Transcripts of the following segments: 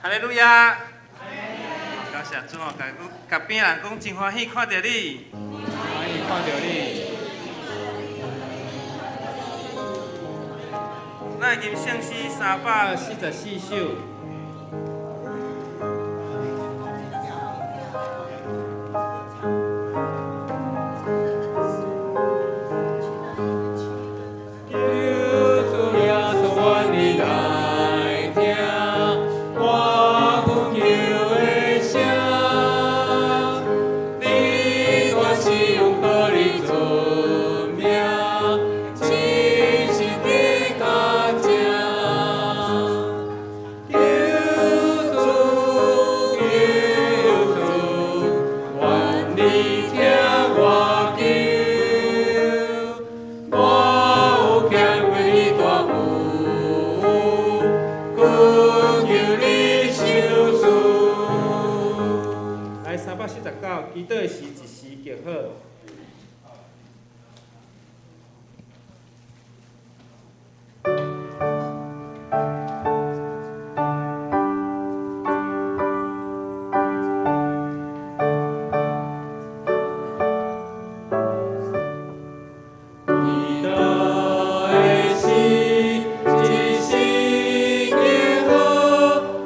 哈利路亞！感謝主哦，共共邊人講真歡喜看著你。歡喜看著你。咱會吟聖詩344首。求主耶穌，願你來聽我懇求的聲，你我是用靠你尊名，真實的較正。求主，求主，願你聽我求。我有欠為你大負，懇求你收恕。來349，祈禱的時一時極好。祈禱的時，一時極好，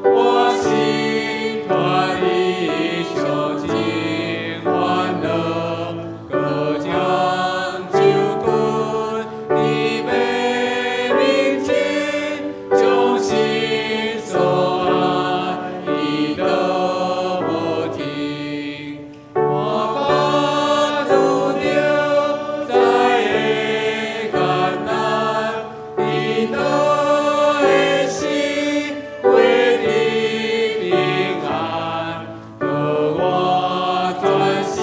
我心脫離寂靜煩惱，閣將手棍佇欲面前，將心所愛伊都無停。我怕拄著災的艱難，祈禱的時獲得平安，予我專心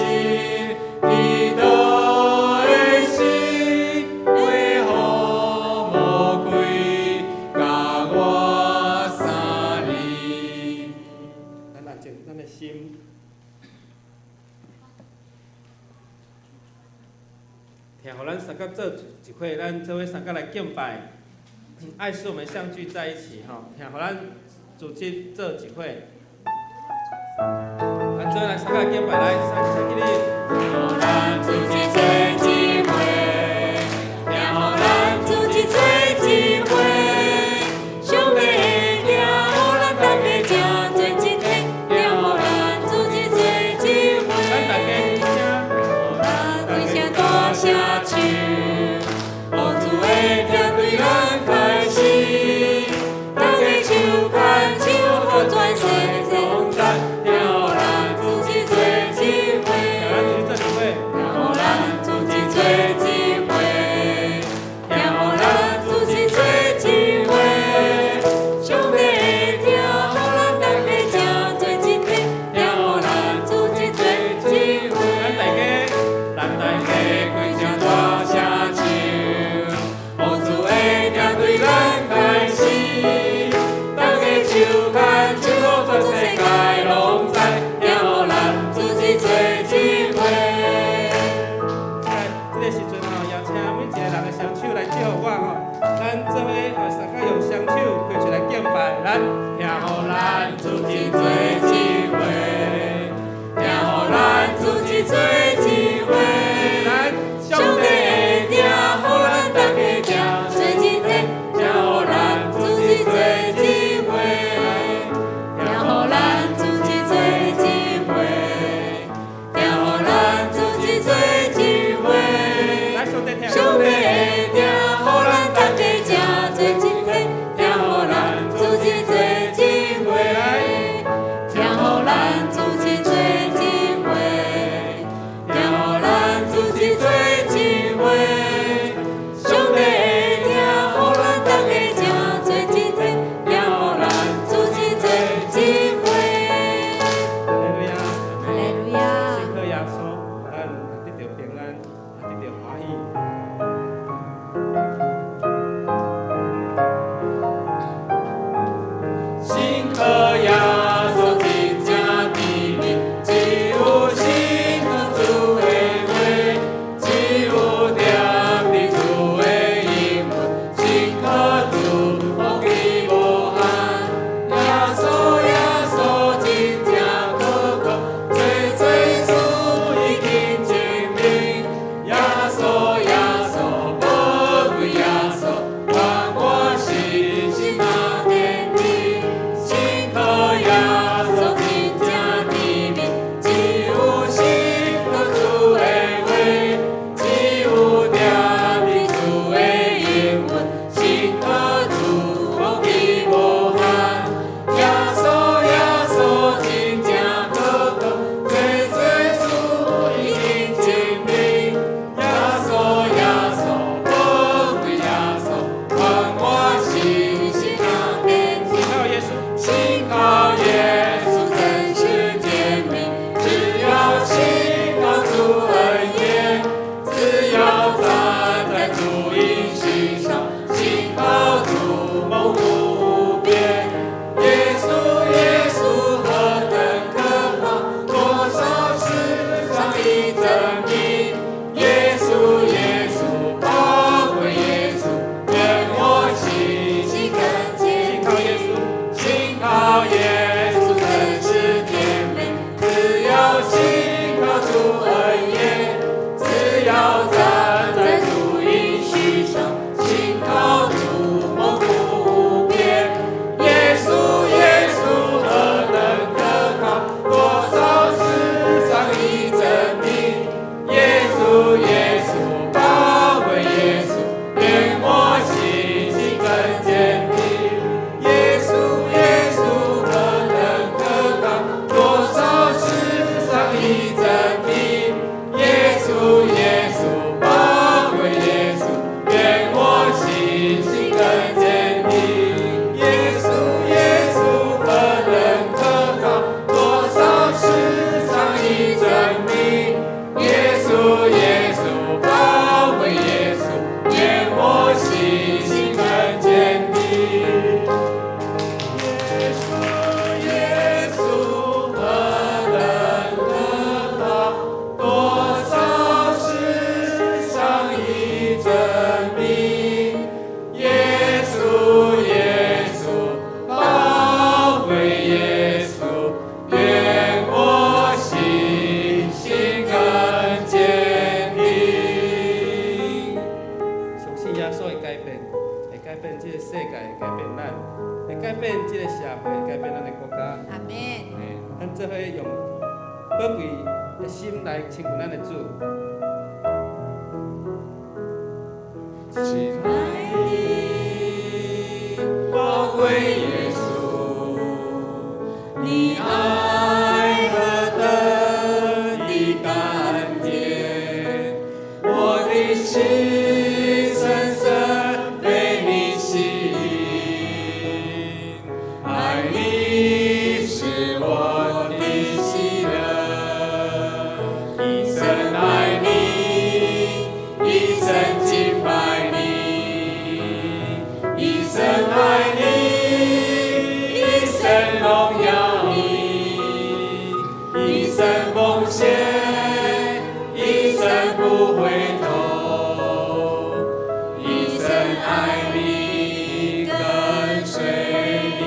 祈禱的時，會予魔鬼共我相離。咱安靜咱的心，聽予咱相佮做一伙，咱做伙相佮來敬拜。愛使我們相聚在一起，吼，聽予咱組織做一伙。咱做伙來相佮敬拜，來，三三起立。予咱組織做一伙，聽予咱組織做一伙，上帝的疼，予咱大家這做一體，聽予咱組織做一伙。咱大家齊聲。咱規聲大聲唱，予主的疼對咱開始，大家手牽手，予全世界攏知，聽予咱組織做一伙。咱組織做一伙。耶穌耶穌何等可靠，多少事上已證明。耶穌耶穌寶貴耶穌，願我信心更堅定。相信耶穌會改變，會改變這個世界，會改變咱，會改變這個社會，會改變咱的國家。阿門。咱做伙用寶貴的心來親近咱的主。親愛的寶貴耶穌，你愛何等的甘甜，我的心深深被你吸引，愛你是我的喜樂，一生愛你，一生敬拜你，一生愛你，一生榮耀你，一生奉獻，一生不回頭，一生愛你，跟隨你。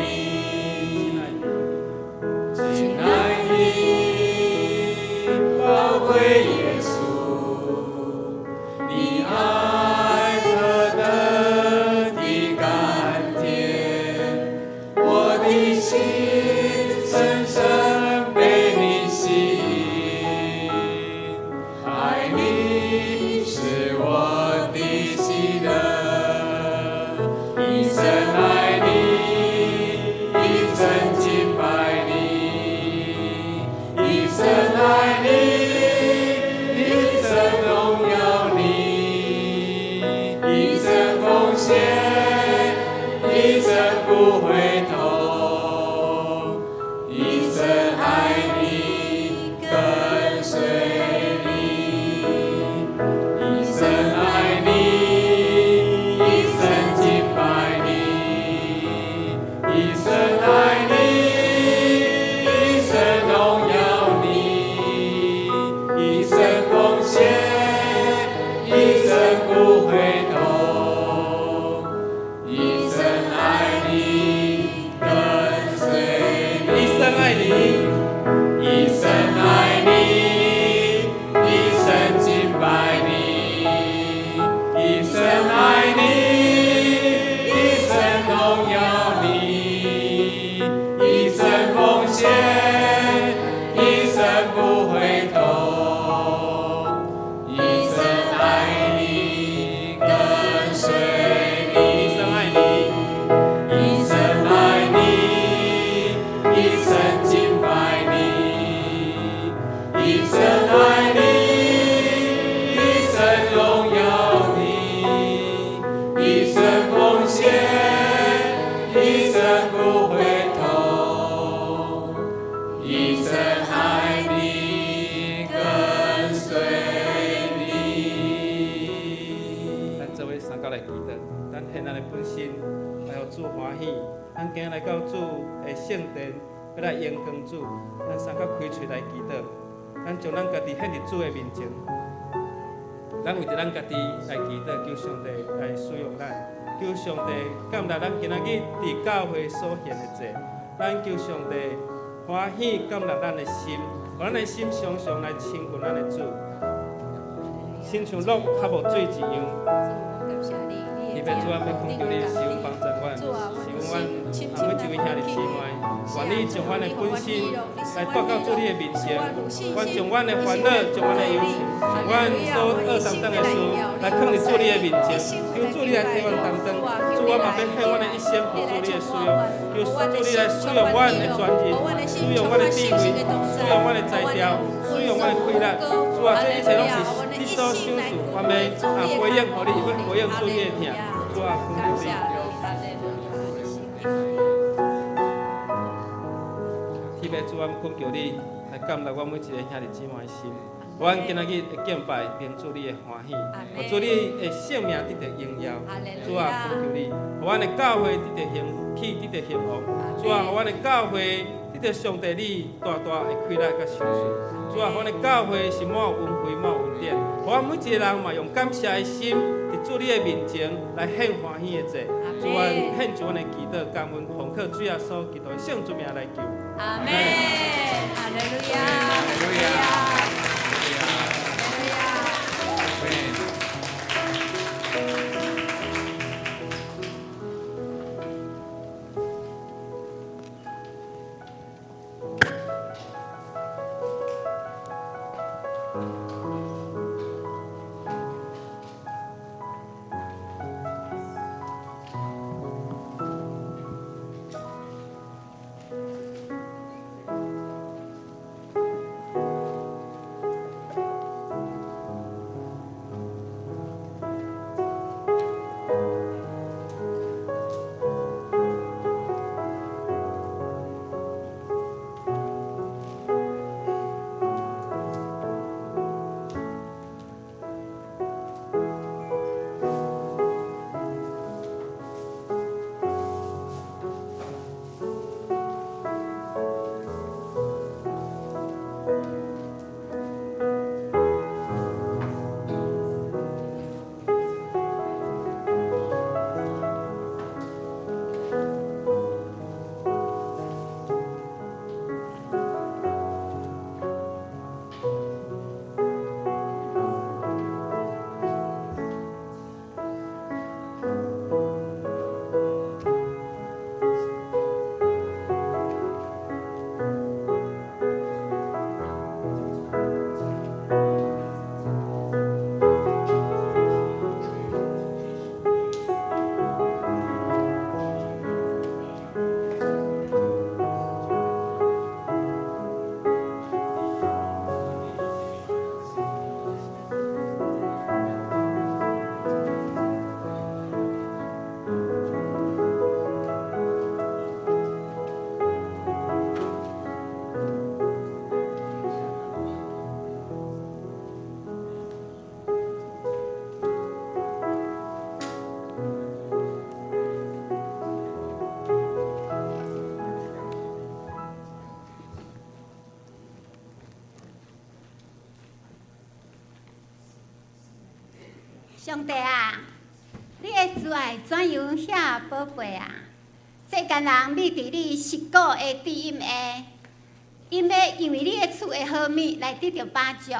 親愛的寶貴耶穌，你愛何等的甘甜，我的心深深被你吸引，愛你是我的喜樂，一生愛你，一生敬拜你，一生愛你，一生榮耀你，一生奉獻，一生不回頭，一生愛你，跟隨你，一生愛你，一生敬拜你，一生愛你，一生榮耀你，一生奉獻，一生不回頭，一生愛你，跟隨你。一生愛你，一生愛你，一生敬拜你，一生愛你，一生榮耀你，一生奉獻，一生不回頭，一生愛你，跟隨你。一生愛你，一生愛你，一生敬拜你，一生愛你，一生榮耀你，一生奉獻，一生不回頭，一生愛你，跟隨你。咱做伙三甲來祈禱，咱獻咱的本身來予主歡喜。咱今日來到主的聖殿，欲來榮光主。咱三甲開喙來祈禱，咱將咱家己獻佇主的面前。咱為著咱家己來祈禱，求上帝來使用咱，求上帝感謝咱今仔日佇教會所獻的祭。咱求上帝歡喜感謝咱的心，予咱的心常常來親近咱的主，親像鹿渴慕水一樣。感謝你，特別主啊，欲懇求你施恩幫助阮，施恩阮啊每一位兄弟姊妹，願你將阮的本身來帶到主你的面前，願將阮的煩惱、將阮的憂愁、將阮所惡擔當的事來囥佇主你的面前，求主你來替阮擔當。主，我嘛欲獻阮的一生予主你的使用，求主你來使用阮的專業，使用阮的智慧，使用阮的才調，使用阮的氣力。主啊，這一切攏是你所賞賜，我欲啊回應予你，欲回應主你的疼。主啊，懇求你。感謝你，哈利路亞。特別主，我懇求你來感動阮每一个兄弟姊妹的心。阮今仔日的敬拜，連主你的歡喜，予主你的聖名得著榮耀。主啊，懇求你，予阮的教會得著興起，得著興旺。主啊，予阮的教會得著上帝你大大的氣力佮賞賜。主啊，予阮的教會是滿有恩惠、滿有恩典。予阮每一个人嘛用感謝的心，佇主你的面前來獻歡喜的祭。主啊，獻上阮的祈禱，感恩奉靠主耶穌基督的聖尊名來求。阿門。哈利路亞，哈利路亞，哈利路亞。上帝啊，你的慈愛怎樣遐寶貝啊？世間人覕佇你蝕骨的知音下，𪜶欲因為你的賜的好物來得著飽足，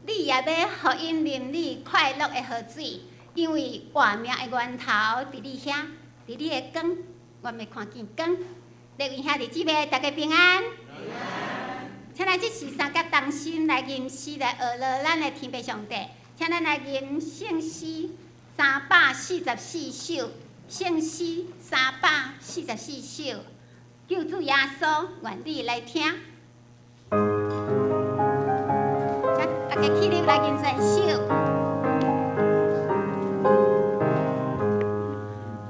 你也欲予𪜶啉你快樂的河水，因為活命的源頭佇你遐，佇你的光，我欲看見光。各位兄弟姊妹，大家平安。請咱這時三甲同心來吟詩來學落咱的天父上帝。請咱來吟聖詩344首，聖詩344首，救主耶穌，願你來聽。請大家起立來吟全首。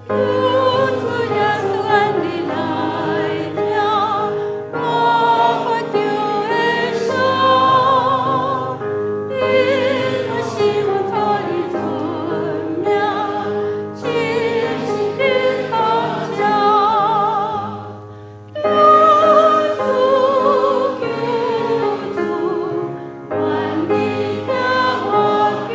救主耶穌，願你來聽，我渴求的聲，因我心靠你尊名，真心的呼叫。耶穌救主，願你聽我求。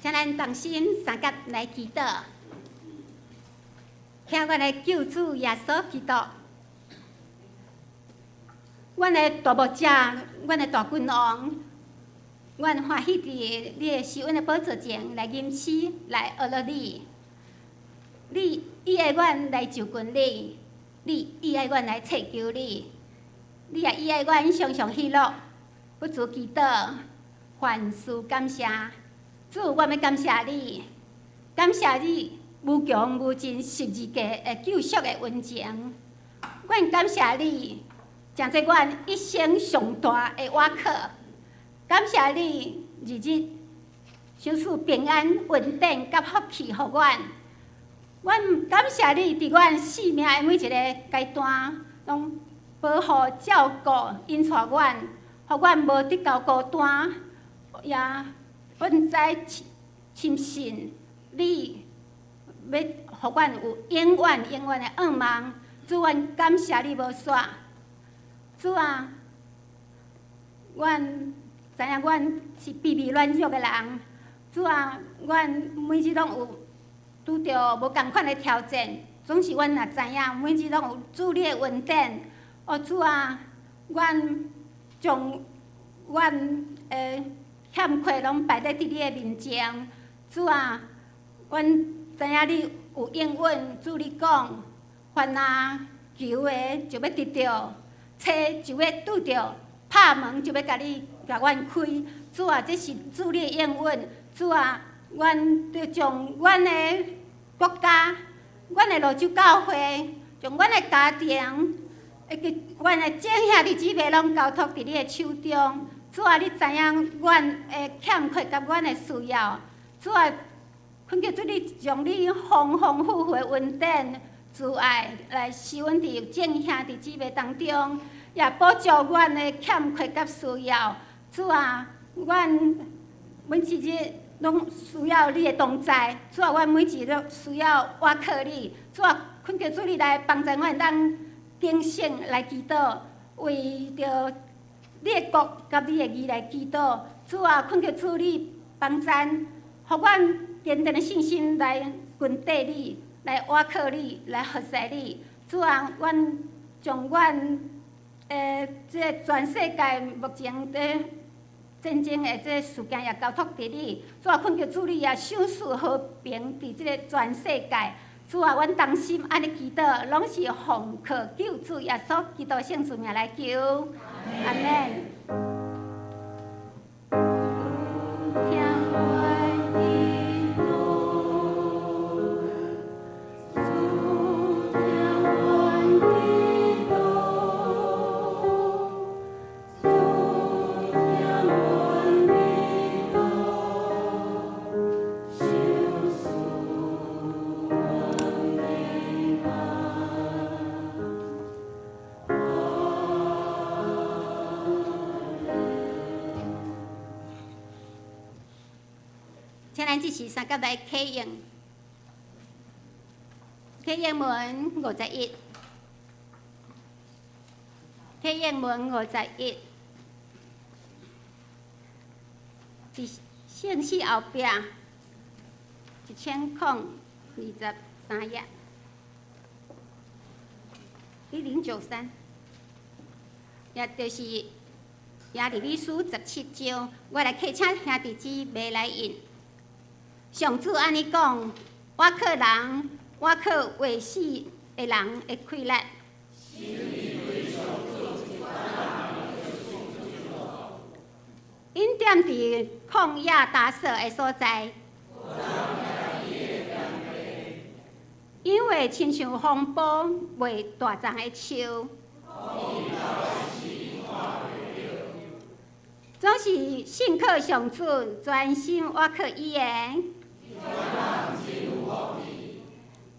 請咱同心相佮來祈禱，請阮的救主耶穌基督，阮的大牧者，阮的大君王，阮歡喜佇你的施恩的寶座前來吟詩，來學樂你。你意愛阮來就近你，你意愛阮來尋求你，你也意愛阮常常喜樂，不住祈禱，凡事感謝。主，我欲感謝你，感謝你無窮無盡十字架的救贖的恩情。阮感謝你，成做阮一生上大的倚靠。感謝你，日日賞賜平安、穩定佮福氣予阮。阮感謝你，佇阮生命的每一個階段，攏保護、照顧、引帶阮，予阮無得到孤單，也阮知深信你欲予阮有永遠、永遠的盼望。主，阮感謝你無煞。主啊，阮知影阮是卑微軟弱的人。主啊，阮每日攏有拄著無仝款的挑戰，總是阮若知影，每日攏有主你的恩典。哦，主啊，阮將阮的欠缺攏擺佇你的面前。主啊，阮知影你有應允，主你講，凡若求的就欲得著，揣就欲拄著，拍門就欲共你共阮開。主啊，這是主你的應允。主啊，阮著將阮的國家、阮的蘆洲教會、將阮的家庭，以及阮的眾兄弟姊妹，攏交託佇你的手中。主啊，你知影阮的欠缺佮阮的需要。主啊，懇求主你將你豐豐富富的恩典、慈愛來施阮佇眾兄弟姊妹當中，也補足阮的欠缺佮需要。主啊，阮每一日攏需要你的同在。主啊，阮每一日需要倚靠你。主啊，懇求主你來幫助阮，當警醒來祈禱，為著你的國佮你的義來祈禱。主啊，懇求主你幫贊，予阮堅定的信心來跟綴你，來倚靠你，來服侍你。主啊，阮將阮的這个全世界目前佇戰爭的這个事件也交託佇你。主啊，懇求主你也賞賜和平佇這个全世界。主啊，阮同心按呢祈禱，攏是奉靠救主耶穌基督聖子名來求。阿們。聽阮祈禱，主聽阮祈禱，主聽阮祈禱，賞賜阮平安。阿們。請咱這時相佮來啟用，啟應文51，啟應文51，佇聖詩後壁1023頁，1093，也就是耶利米書17章，我來懇請兄弟姊妹來印。上主按呢講，倚靠人，倚靠活死的人的氣力。𪜶踮佇曠野打掃的所在，𪜶會親像風暴袂大叢的樹，總是信靠上主，專心倚靠伊的。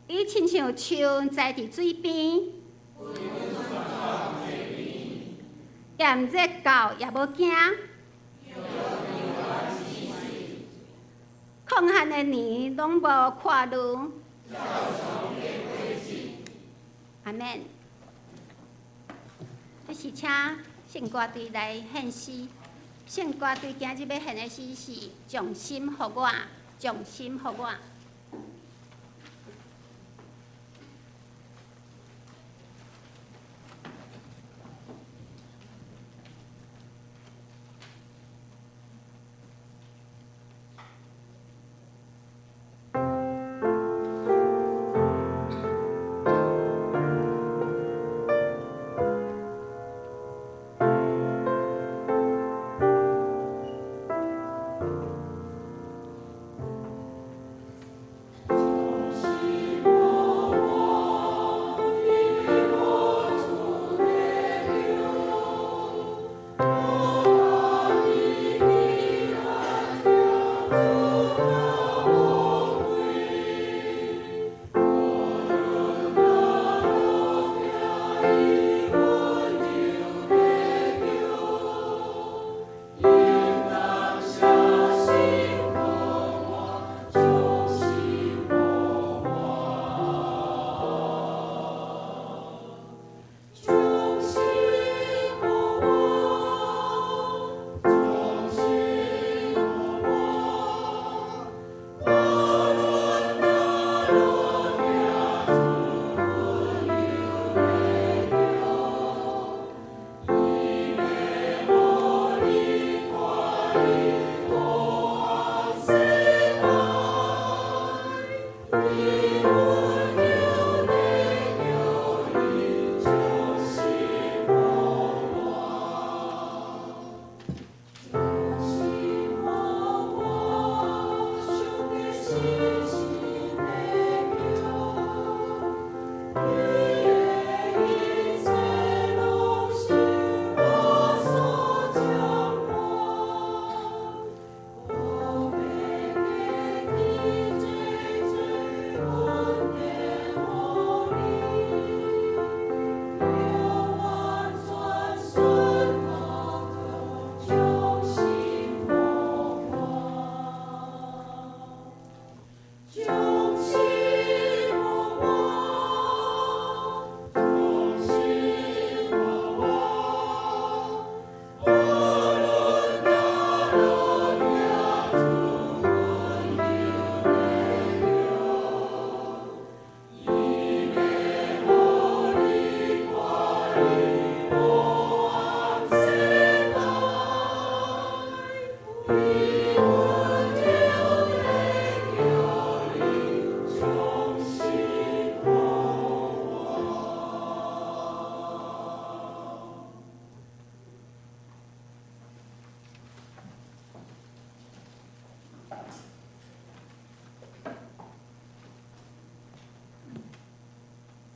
伊親像樹栽佇水邊，炎熱到也無驚。曠旱的年攏無看慮。阿們。這是請聖歌隊來獻詩。聖歌隊今日欲獻的詩是《將心予我》。將心予我。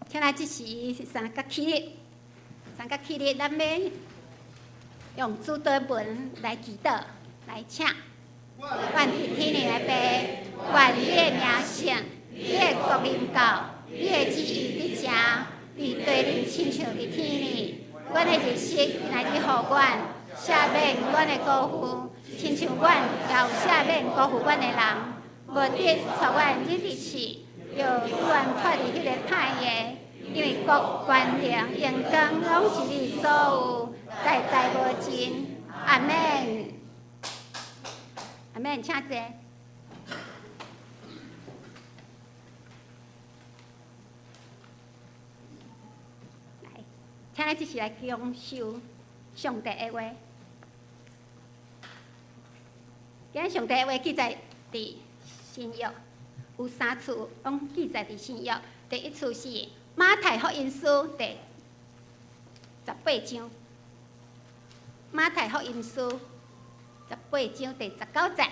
聽來這時是三角七日，三角七日，咱欲用主禱文來祈禱，來請。願佇天的阿爸，願你的名聖，你的國臨到，你的旨意得成，佇地裡親像佇天裡。阮的日食今仔日予阮，赦免阮的過犯，親像阮也有赦免辜負阮的人，無得帶阮入佇試，著救阮脫離彼个歹的，因為國權能榮光攏是你所有，代代無盡。阿們，阿們，請坐。來，請咱這時來享受上帝的話。今日上帝的話記載佇新約，有三處攏記載佇新約。第一處是馬太福音書第十八章，馬太福音書十八章第十九節。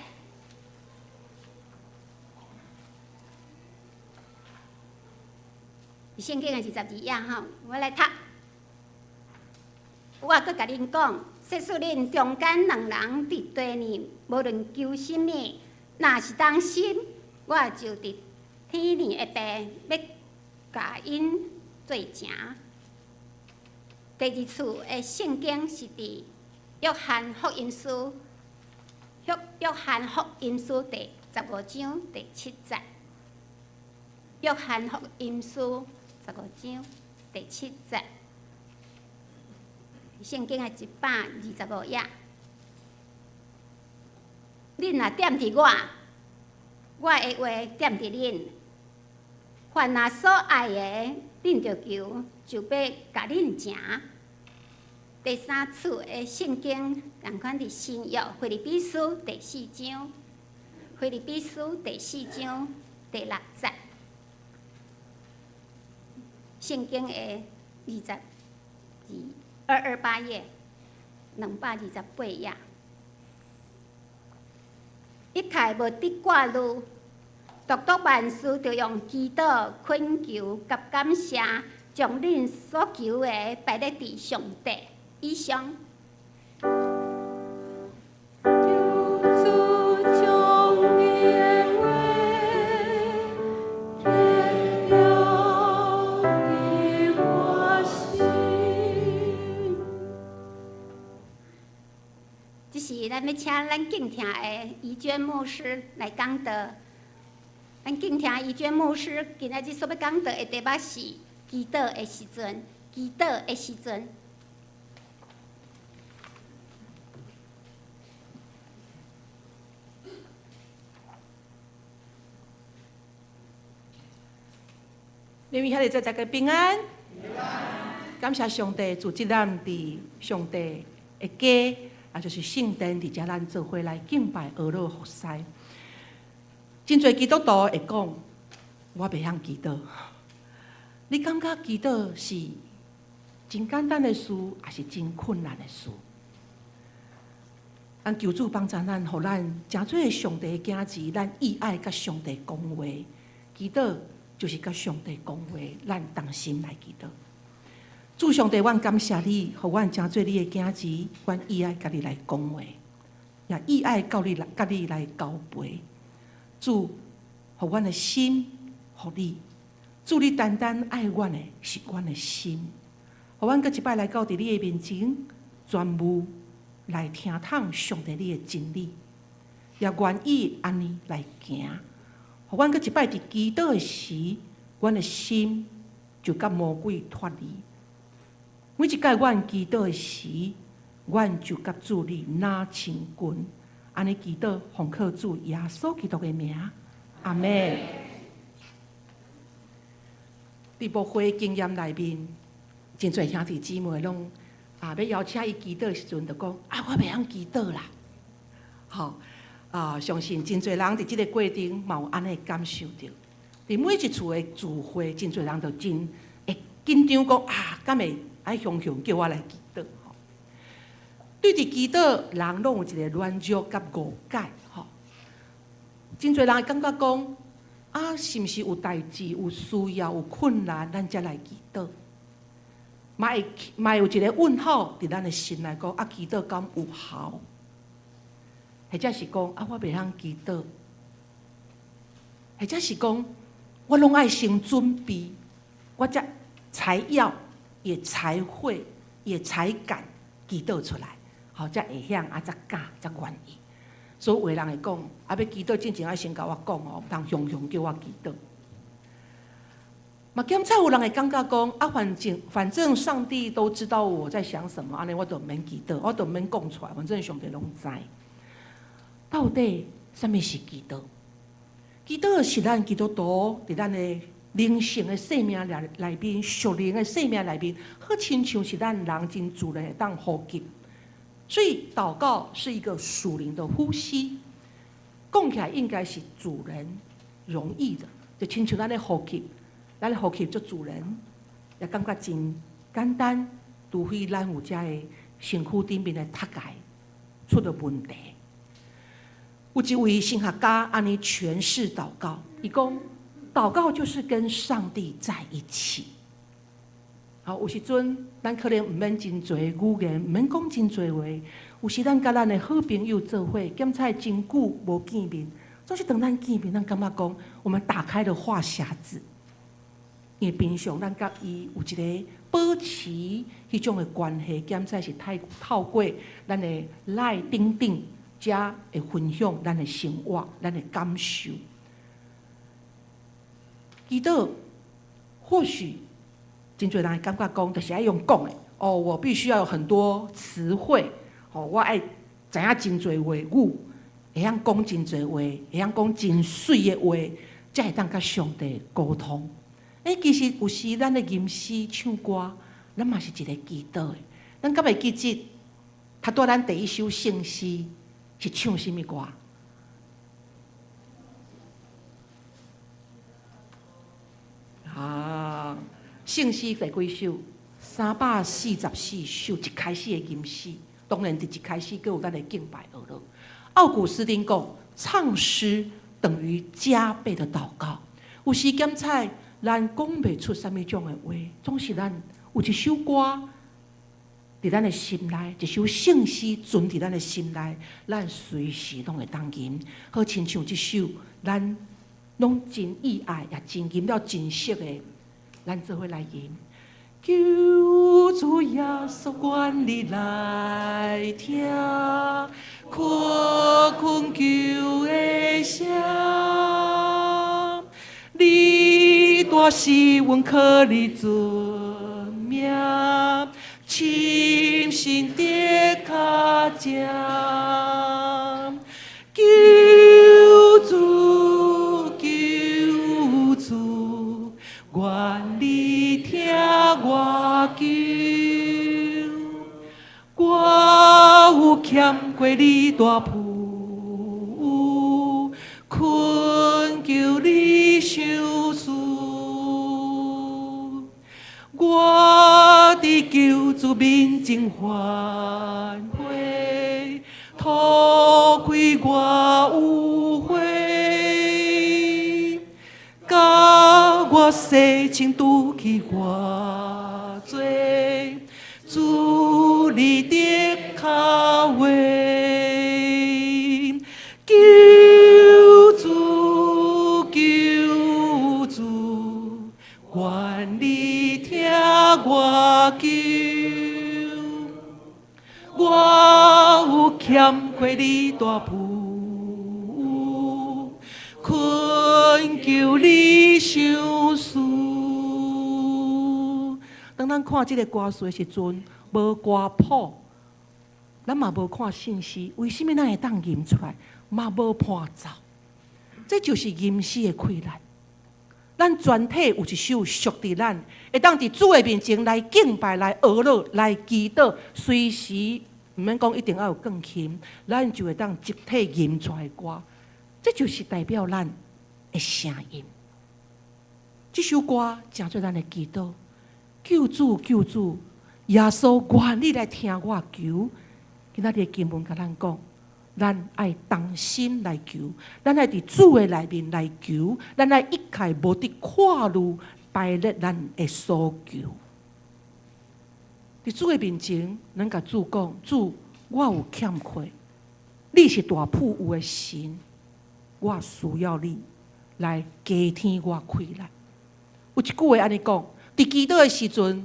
聖經的22頁吼，我來讀。我閣共恁講，假使恁中間兩人佇地呢，無論求啥物，若是同心，我就佇天的阿爸欲共𪜶做成。第二處的聖經是佇約翰福音書，約翰福音書第十五章第七節。約翰福音書十五章第七節，聖經的125頁。恁若踮佇我，我的話踮佇恁，凡若所愛的，恁著求，就欲共恁成。第三處的聖經，仝款佇新約腓立比書第四章，腓立比書第四章第六節，聖經的22, 228頁，228頁。一概無得掛慮，獨獨萬事著用祈禱、懇求佮感謝，將恁所求的擺咧佇上帝以上。求主將你的話填了佇我心。這是咱欲請咱敬聽的怡娟牧師來講道。咱敬聽怡娟牧師今仔日所欲講道的題目是祈禱的時陣，祈禱的時陣。兩位兄弟姊妹大家平安。感謝上帝，組織咱佇上帝的家，也就是聖殿，佇遮咱做伙來敬拜、阿樂、服侍。真濟基督徒會講，我袂曉祈禱。你感覺祈禱是真簡單的事，抑是真困難的事？咱求主幫助咱，予咱成做上帝的囝兒，咱意愛佮上帝講話，祈禱就是佮上帝講話，咱同心來祈禱。主上帝，阮感謝你，予阮成做你的囝兒，阮意愛佮你來講話，也意愛到你來，佮你來交陪。主，予阮的心，予你。主，你單單愛阮的是阮的心，予阮閣一擺來到佇你的面前，全部來聽通上帝你的真理，也願意按呢來行。予阮閣一擺佇祈禱的時，阮的心就佮魔鬼脫離。每一擺阮祈禱的時，阮就佮主你若親近。按呢祈禱，奉靠主耶穌基督的名，阿們。佇牧會經驗內面，真濟兄弟姊妹攏啊，欲邀請伊祈禱的時陣，就講啊，我袂曉祈禱啦。吼啊，相信真濟人佇這个過程嘛有按呢感受著。佇每一次的聚會，真濟人就真會緊張，講啊，敢會愛雄雄叫我來祈禱？吼，對佇祈禱，人攏有一个軟弱佮誤解。吼，真濟人會感覺講啊，是毋是有代誌、有需要、有困難，咱才來祈禱？嘛會嘛有一个問號佇咱的心內講啊，祈禱敢有效？或者是講啊，我袂曉祈禱，或者是講我攏愛先準備，我才才要，也才會，也才敢祈禱出來，吼，才會曉啊，才敢，才願意。所以有的人會講，啊，欲祈禱進前愛先共我講哦，毋通雄雄叫我祈禱。嘛，兼且有人會感覺講，啊，反正上帝都知道我在想什麼，按呢我就毋免祈禱，我就毋免講出來，反正上帝攏知。到底啥物是祈禱？祈禱是咱基督徒佇咱的靈性的生命內面，屬靈的生命內面，好親像是咱人真自然會當呼吸。所以禱告是一個屬靈的呼吸，講起來應該是自然容易的，就親像咱咧呼吸，咱咧呼吸足自然，也感覺真簡單。除非咱有遮个身軀頂面的脫钙出了問題。有一位神學家按呢詮釋禱告，伊講禱告就是跟上帝在一起。好，有時陣咱可能毋免真濟語言，毋免講真濟話。有時咱佮咱的好朋友做伙，兼且真久無見面，總是當咱見面，咱感覺講我們打開了話匣子。因為平常咱佮伊有一个保持彼種的關係，兼且是太透過咱的 LINE 等等，才會分享咱的生活、咱的感受。祈禱或許真濟人會感覺講，就是愛用講的哦，我必須要有很多詞彙，哦，我愛知影真濟話語，會曉講真濟話，會曉講真媠的話，才會當佮上帝溝通。欸，其實有時咱咧吟詩唱歌，咱嘛是一个祈禱的。咱敢會記得，頭拄咱第一首聖詩是唱啥物歌？啊，聖詩第幾首？344首，一開始的吟詩，當然佇一開始閣有咱的敬拜學樂。奧古斯丁講，唱詩等於加倍的禱告。有時檢採咱講袂出啥物種的話，總是咱有一首歌佇咱的心內，一首聖詩存佇咱的心內，咱隨時攏會當吟。好親像這首，咱攏真意愛，也真吟了真熟的，咱做伙來吟。求主耶穌，願你來聽，我懇求的聲。你大使阮靠你尊名，深信得較正。求主，求主，願你聽我求，我有欠過你大父，懇求你賞賜。我佇救主面前反悔，塗開我污穢，共我洗清除去我罪，主你的跤位，求主，求主，願你聽我求，我有欠過你大父，懇求你賞賜。當咱看這个歌詞的時陣，無歌譜，咱嘛無看聖詩，為啥物咱會當吟出來？嘛無伴奏，這就是吟詩的困難。咱全體有一首屬佇咱，會當佇主的面前來敬拜、來學樂、來祈禱，隨時毋免講一定愛有鋼琴，咱就會當集體吟出來的歌。這就是代表咱的聲音。這首歌成做咱的祈禱，救主，救主，耶穌，願你來聽我求。今仔日的經文共咱講，咱愛同心來求，咱愛佇主的內面來求，咱愛一概無得看慮排列咱的所求。佇主的面前，咱共主講：主，我有欠缺，你是大富有的神，我需要你來加添我氣力。有一句話按呢講：佇祈禱的時陣，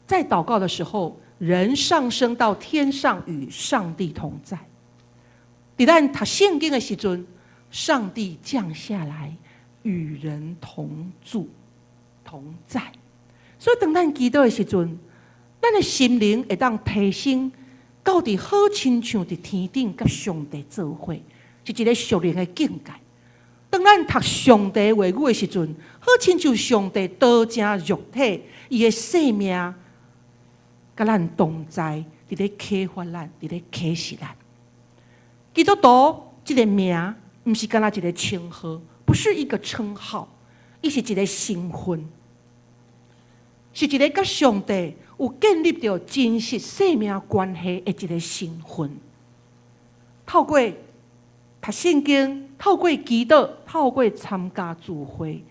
在禱告的時候，人上升到天上與上帝同在。佇咱讀聖經的時陣，上帝降下來與人同住同在。所以當咱祈禱的時陣，咱的心靈會當提升到佇好親像佇天頂佮上帝做伙，是一個屬靈的境界。當咱讀上帝話語的時陣，好親像上帝道成肉體，伊的生命佮咱同在，佇咧啟發咱，佇咧啟示咱。基督徒這个名，毋是干焦一个稱號，不是一個稱號，伊是一個身份，是一個佮上帝有建立著真實生命關係的一個身份。透過讀聖經，透過祈禱，透過參加聚會，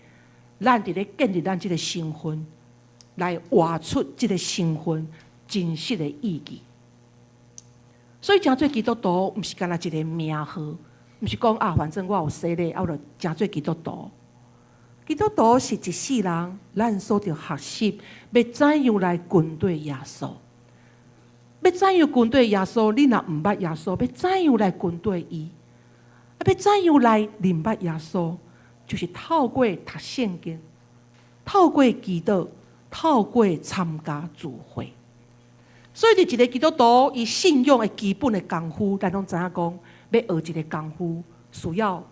咱佇咧建立咱這個身份，來活出這個身份真實的意義。所以，成做基督徒，毋是干焦一個名號，毋是講啊，反正我有洗禮，啊，我就成做基督徒。基督徒是一世人，咱所著學習，欲怎樣來跟綴耶穌？欲怎樣跟綴耶穌？你若毋捌耶穌，欲怎樣來跟綴伊？啊，欲怎樣來認捌耶穌？就是透過讀聖經，透過祈禱，透過參加聚會。所以，佇一個基督徒，伊信仰的基本的功夫，咱攏知影講，欲學一个功夫，需要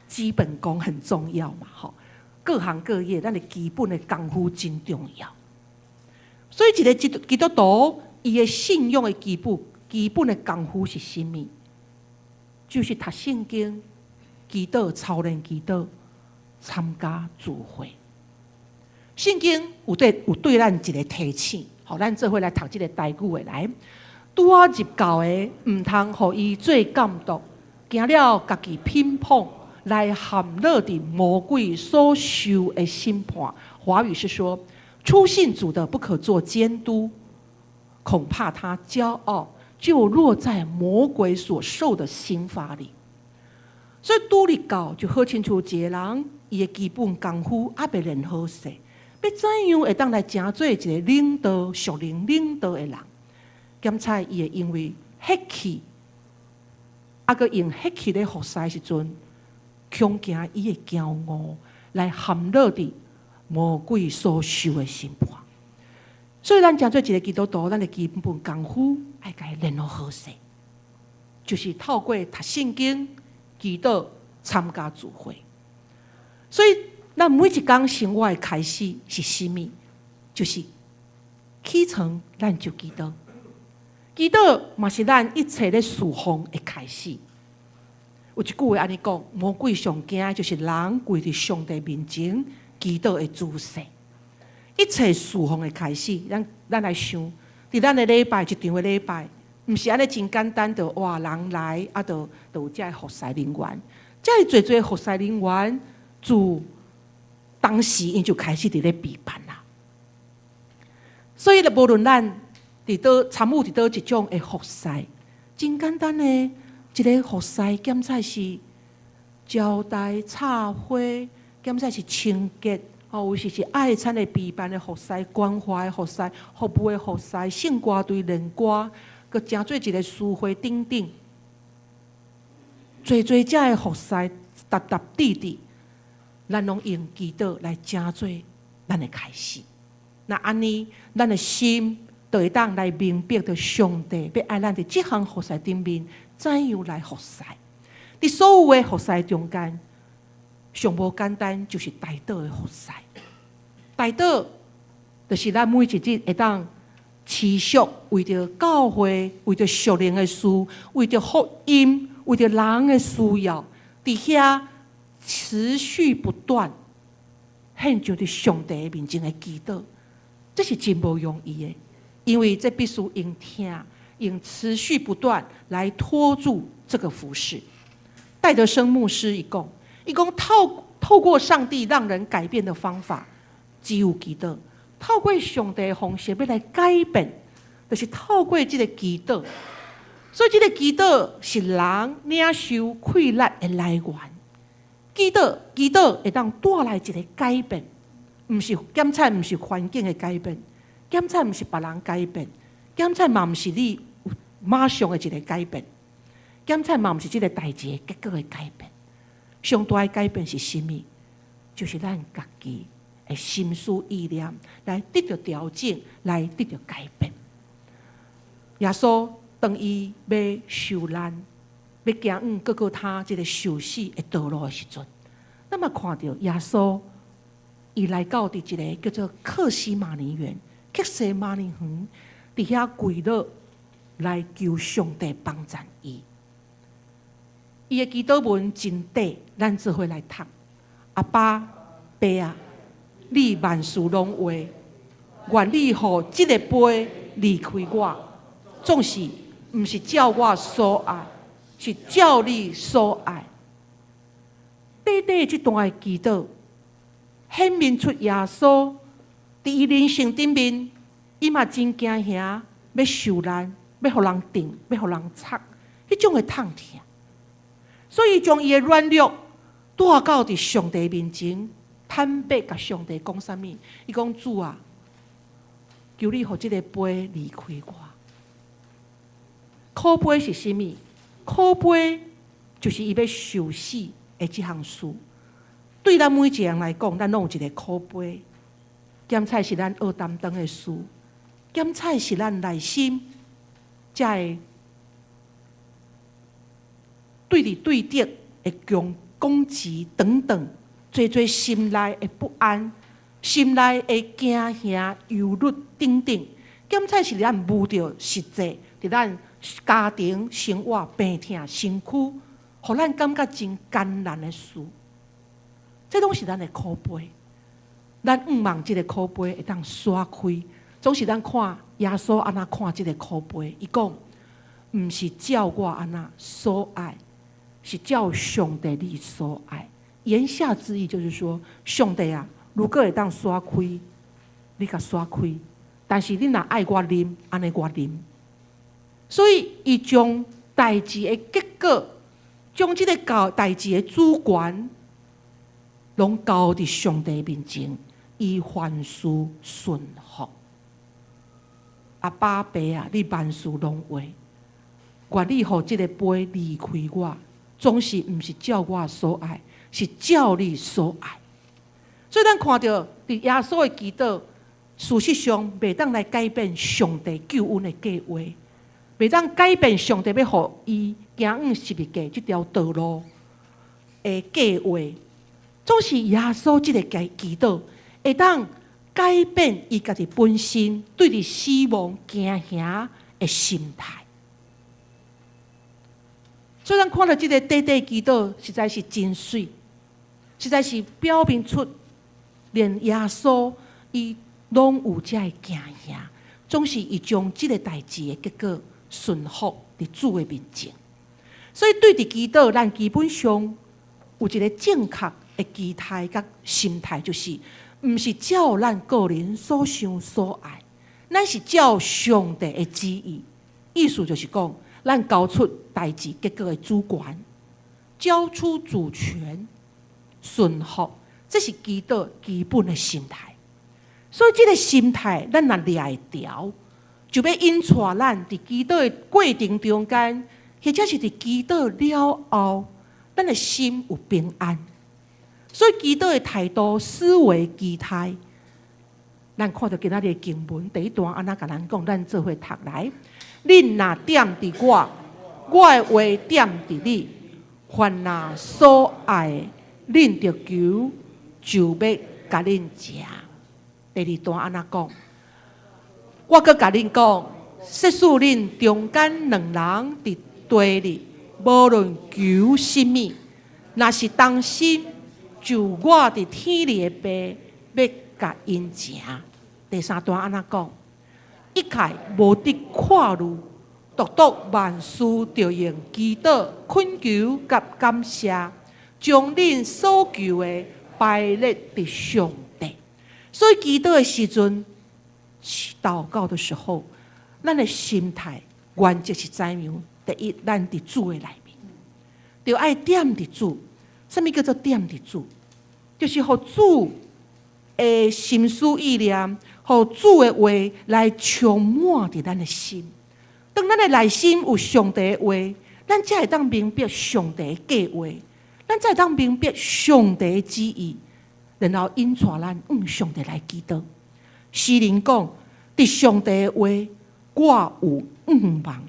基本功很重要嘛，吼。各行各業，咱的基本的功夫真重要。所以，一个基督徒，伊的信仰的基本的功夫是啥物？就是讀聖經、祈禱、操練祈禱、參加聚會。聖經有對咱一个提醒，予咱做伙來讀這个台語的來。拄仔入教的，毋通予伊做監督，驚了家己偏膨，來陷落佇魔鬼所受的審判。華語是說，初信主的不可做監督，恐怕他驕傲，就落在魔鬼所受的刑罰裡。所以拄入教就好親像一個人，伊的基本功夫猶未練好勢，欲怎樣會當來成做一个領導、屬靈領導的人？檢查伊會因為血氣，啊，閣用血氣咧服侍時陣，恐驚伊的驕傲來陷落佇魔鬼所受的審判。所以咱成做一个基督徒，咱的基本功夫愛共伊練好勢，就是透過讀聖經、祈禱、參加聚會。所以咱每一工生活的開始是啥物？就是起床咱就祈禱。祈禱嘛是咱一切咧事奉的開始。有一句話按呢講：魔鬼上驚就是人跪佇上帝面前祈禱的姿勢。一切事奉的開始，咱來想，佇咱的禮拜一場的禮拜，毋是按呢真簡單，就哇人來啊，就有遮服侍人員，遮爾濟濟服侍人員，自當時𪜶就開始佇咧備辦啦。所以咧，無論咱佇佗參與佇佗一種的服侍，真簡單的，一个服侍檢採是招待、插花，檢採是清潔，哦，有時是愛餐的備辦的服侍、關懷的服侍、服務的服侍、聖歌隊練歌，閣成做一个司會等等，濟濟遮的服侍，沓沓滴滴，咱攏用祈禱來成做咱的開始。若按呢，咱的心就會當來明白著上帝欲愛咱佇這項服侍頂面怎樣來服侍。佇所有的服侍中間，上無簡單就是代禱的服侍。代禱就是咱每一日會當持續為著教會、為著屬靈的事、為著福音、為著人的需要，佇遐持續不斷獻上佇上帝面前的祈禱，這是真無容易的，因為這必須用疼、用持續不斷來拖住這個服事。戴德生牧師伊講，伊講透過上帝讓人改變的方法，只有祈禱。透過上帝的方式欲來改變，就是透過這个祈禱。所以這个祈禱是人領受氣力的來源。祈禱會當帶來一个改變，毋是檢查，毋是環境的改變，檢查毋是別人改變，檢查嘛毋是你馬上的一个改變，檢查嘛毋是這个代誌的結果的改變。上大的改變是啥物？就是咱家己的心思意念來得著調整，來得著改變。耶穌當伊欲受難，欲行往各各他這个受死的道路的時陣，咱嘛看著耶穌，伊來到佇一个叫做客西馬尼園、客西馬尼園，佇遐跪落來求上帝幫贊伊。伊的祈禱文真短，咱做伙來讀。阿爸，爸啊，你萬事攏有，願你予這个杯離開我，總是毋是照我所愛，是照你所愛。短短這段的祈禱，顯明出耶穌佇伊人生頂面，伊嘛真驚嚇，欲受難，欲予人釘，欲予人插，彼種的痛疼。所以將伊的軟弱帶到佇上帝面前，坦白共上帝講啥物？伊講主啊，求你予這个杯離開我。苦杯是啥物？苦杯就是伊欲受死的這項事。對咱每一个人來講，咱攏有一个苦杯。檢採是咱愛擔當的事，檢採是咱內心才會對佇對敵的攻攻擊等等，濟濟心內的不安、心內的驚嚇、憂慮等等，敢才是咱無著實際，佇咱家庭生活病痛身軀，予咱感覺真艱難的事，這攏是咱的苦杯。咱向望這個苦杯會當徙開，總是咱看耶穌按怎看這個苦杯，伊講，毋是照我按怎所愛，是照上帝你所愛。言下之意就是說，上帝啊，如果會當徙開，你共徙開；但是你若愛我啉，按呢我啉。所以，伊將代誌的結果，將這個交代誌的主權，攏交佇上帝面前，伊凡事順服。阿爸爸啊，你萬事攏會，願意予這个杯離開我，總是毋是照我所愛，是照你所愛。所以咱看著佇耶穌的祈禱，事實上袂當來改變上帝救恩的計劃，袂當改變上帝欲予伊行往十字架這條道路的計劃。總是耶穌這个祈禱，會當改變伊家己本身對佇死亡驚嚇的心態。所以咱看著這个短短祈禱，實在是真媠，實在是表明出連耶穌伊攏有遮的驚嚇，總是伊將這个代誌的結果順服佇主的面前。所以對佇祈禱，咱基本上有一个正確的期待佮心態，就是毋是照咱個人所想所愛，咱是照上帝的旨意。意思就是講，咱交出代誌結果的主權，交出主權，順服，這是祈禱基本的心態。所以，這个心態，咱若掠會牢，就欲引帶咱佇祈禱的過程中間，或者是佇祈禱了後，咱的心有平安。所以，祈禱的態度、思維、期待，咱看著今仔日的經文第一段按怎共咱講，咱做伙讀來。恁若踮佇我，我的話踮佇你，凡若所愛的，恁著求，就欲共恁成。第二段按怎講？我閣共恁講，設使恁中間兩人佇地裡，無論求啥物，若是同心，就我佇天裡的爸欲共𪜶成。第三段按怎講？一概無得掛慮，獨獨萬事著用祈禱、懇求佮感謝，將恁所求的排列佇上帝。所以祈禱的時陣，禱告的時候，咱的心態原則是怎樣？第一，咱佇主的內面，著愛踮佇主。啥物叫做踮佇主？就是予主的心思意念，予主的話來充滿佇咱的心。當咱的內心有上帝的話，咱才會當明白上帝的計劃，咱才會當明白上帝的旨意，然後引帶咱向上帝來祈禱。詩人講：佇上帝的話，我有向望。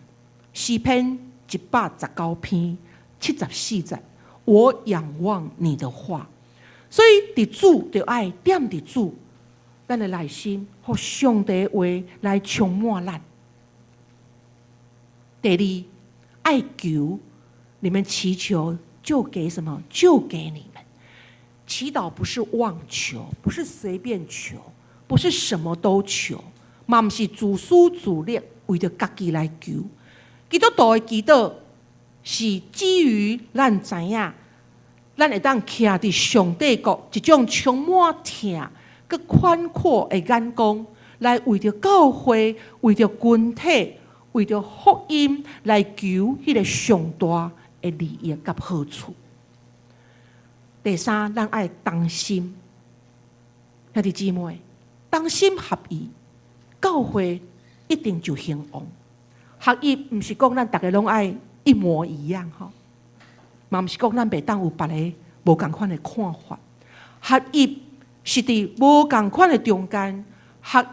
詩篇119篇74節，我仰望你的話。所以，佇主著愛踮佇主，咱的內心，予上帝的話來充滿咱。第二，愛求，你們祈求就給什麼？就給你們。祈禱不是妄求，不是隨便求，不是什麼都求，嘛毋是自私自利，為著家己來求。基督徒的祈禱是基於咱知影，咱會當徛佇上帝國一種充滿疼、閣寬闊的眼光，來為著教會、為著群體、為著福音來求彼个上大的利益佮好處。第三，咱愛同心，兄弟姊妹，同心合意，教會一定就興旺。合一毋是講咱逐个攏愛一模一樣吼，嘛毋是講咱袂當有別个無仝款的看法。合一是佇無仝款的中間，合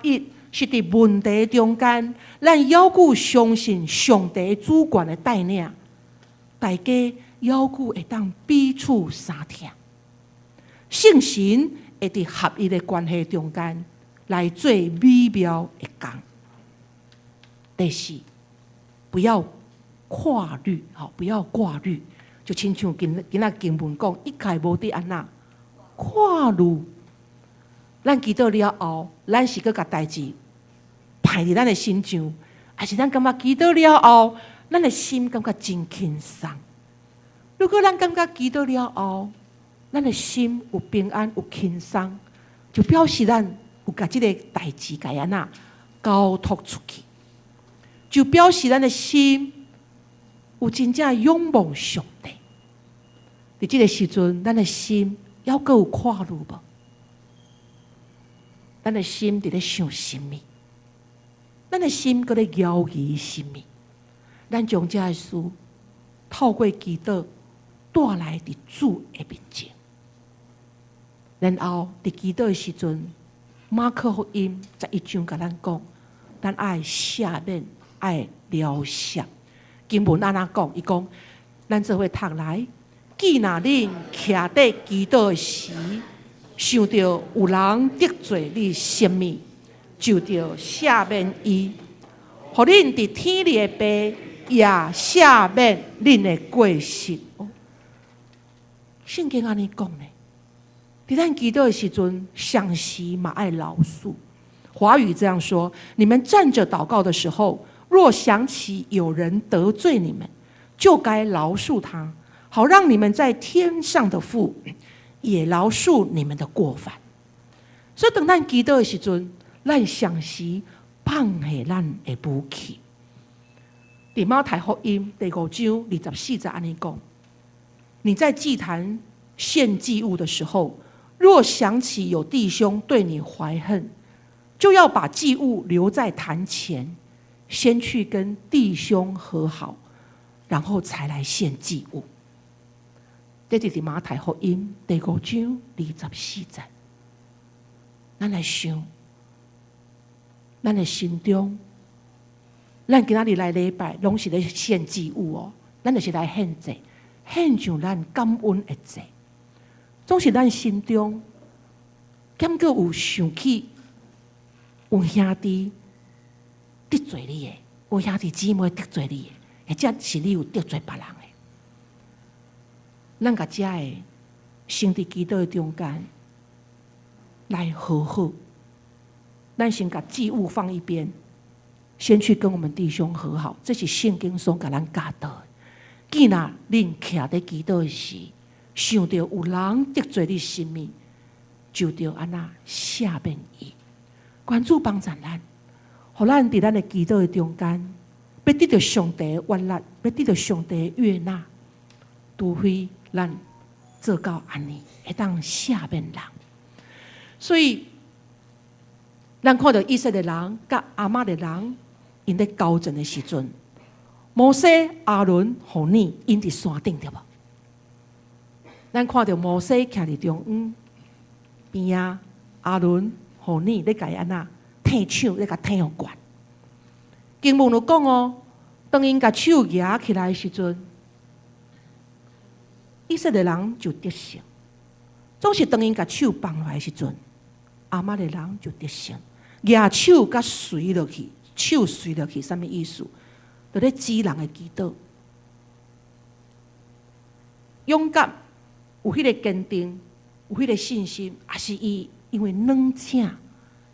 一是佇問題中間，咱猶閣相信上帝主權的帶領，大家猶閣會當彼此相疼。聖神會佇合一的關係中間來做美妙的工。第四，不要掛慮，吼，不要掛慮，就親像今今仔經文講，一概無得按怎掛慮。咱祈禱了後，咱是閣共代誌排佇咱的身上，還是咱感覺祈禱了後，咱的心感覺真輕鬆？如果咱感覺祈禱了後，咱的心有平安、有輕鬆，就表示咱有共這個代誌共按怎交託出去，就表示咱的心有真正仰望上帝。佇這個時陣，咱的心猶閣有掛慮無？咱的心佇咧想啥物？咱的心閣咧猶疑啥物？咱將這个事透過祈禱帶來佇主的面前，然後佇祈禱的時陣，馬可福音11章共咱講，咱愛赦免，愛饒恕。經文按怎講？伊講，咱做伙讀來，既若恁徛佇祈禱的時，想著有人得罪你啥物，就著赦免伊，予恁佇天裡的爸也赦免恁的過失。聖經按呢講呢，佇咱祈禱的時陣，相時嘛愛饒恕。華語這樣說：你們站着禱告的時候，若想起有人得罪你們，就該饒恕他，好讓你們在天上的父也饒恕你們的過犯。所以，當咱祈禱的時陣，咱相時放下咱的武器。佇馬太福音第五章二十四節按呢講：你在祭壇獻祭物的時候，若想起有弟兄對你懷恨，就要把祭物留在壇前，先去跟弟兄和好，然後才來獻祭物。這就是馬太福音第五章二十四節。咱來想，咱的心中，咱今仔日來禮拜，攏是咧獻祭物哦。咱就是來獻祭，獻上咱感恩的祭。總是咱心中，感覺有想起有兄弟得罪你的，有兄弟姊妹得罪你的，或者是你有得罪別人的。咱共這个先佇祈禱的中間來和好。咱先共祭物放一邊，先去跟我們弟兄和好。這是聖經所共咱教導的。既若恁徛佇祈禱時，想著有人得罪你啥物，就著按怎赦免伊。願主幫助咱，予咱佇咱的祈禱的中間，欲得著上帝的悅納，欲得著上帝的悅納，除非咱做到按呢，會當赦免人。所以，咱看著以色列人佮亞瑪力人，𪜶咧交戰的時陣，摩西、亞倫、戶珥，𪜶佇山頂對無？咱看著摩西徛佇中央邊仔，亞倫、戶珥咧共伊按怎提手咧共提予懸。經文有講哦，當𪜶共手舉起來的時陣，以色列人就得勝。總是當𪜶共手放落來的時陣，亞瑪力人就得勝。舉手佮垂落去，手垂落去，啥物意思？就咧指人的祈禱，勇敢，有彼個堅定，有彼個信心，抑是伊因為軟請，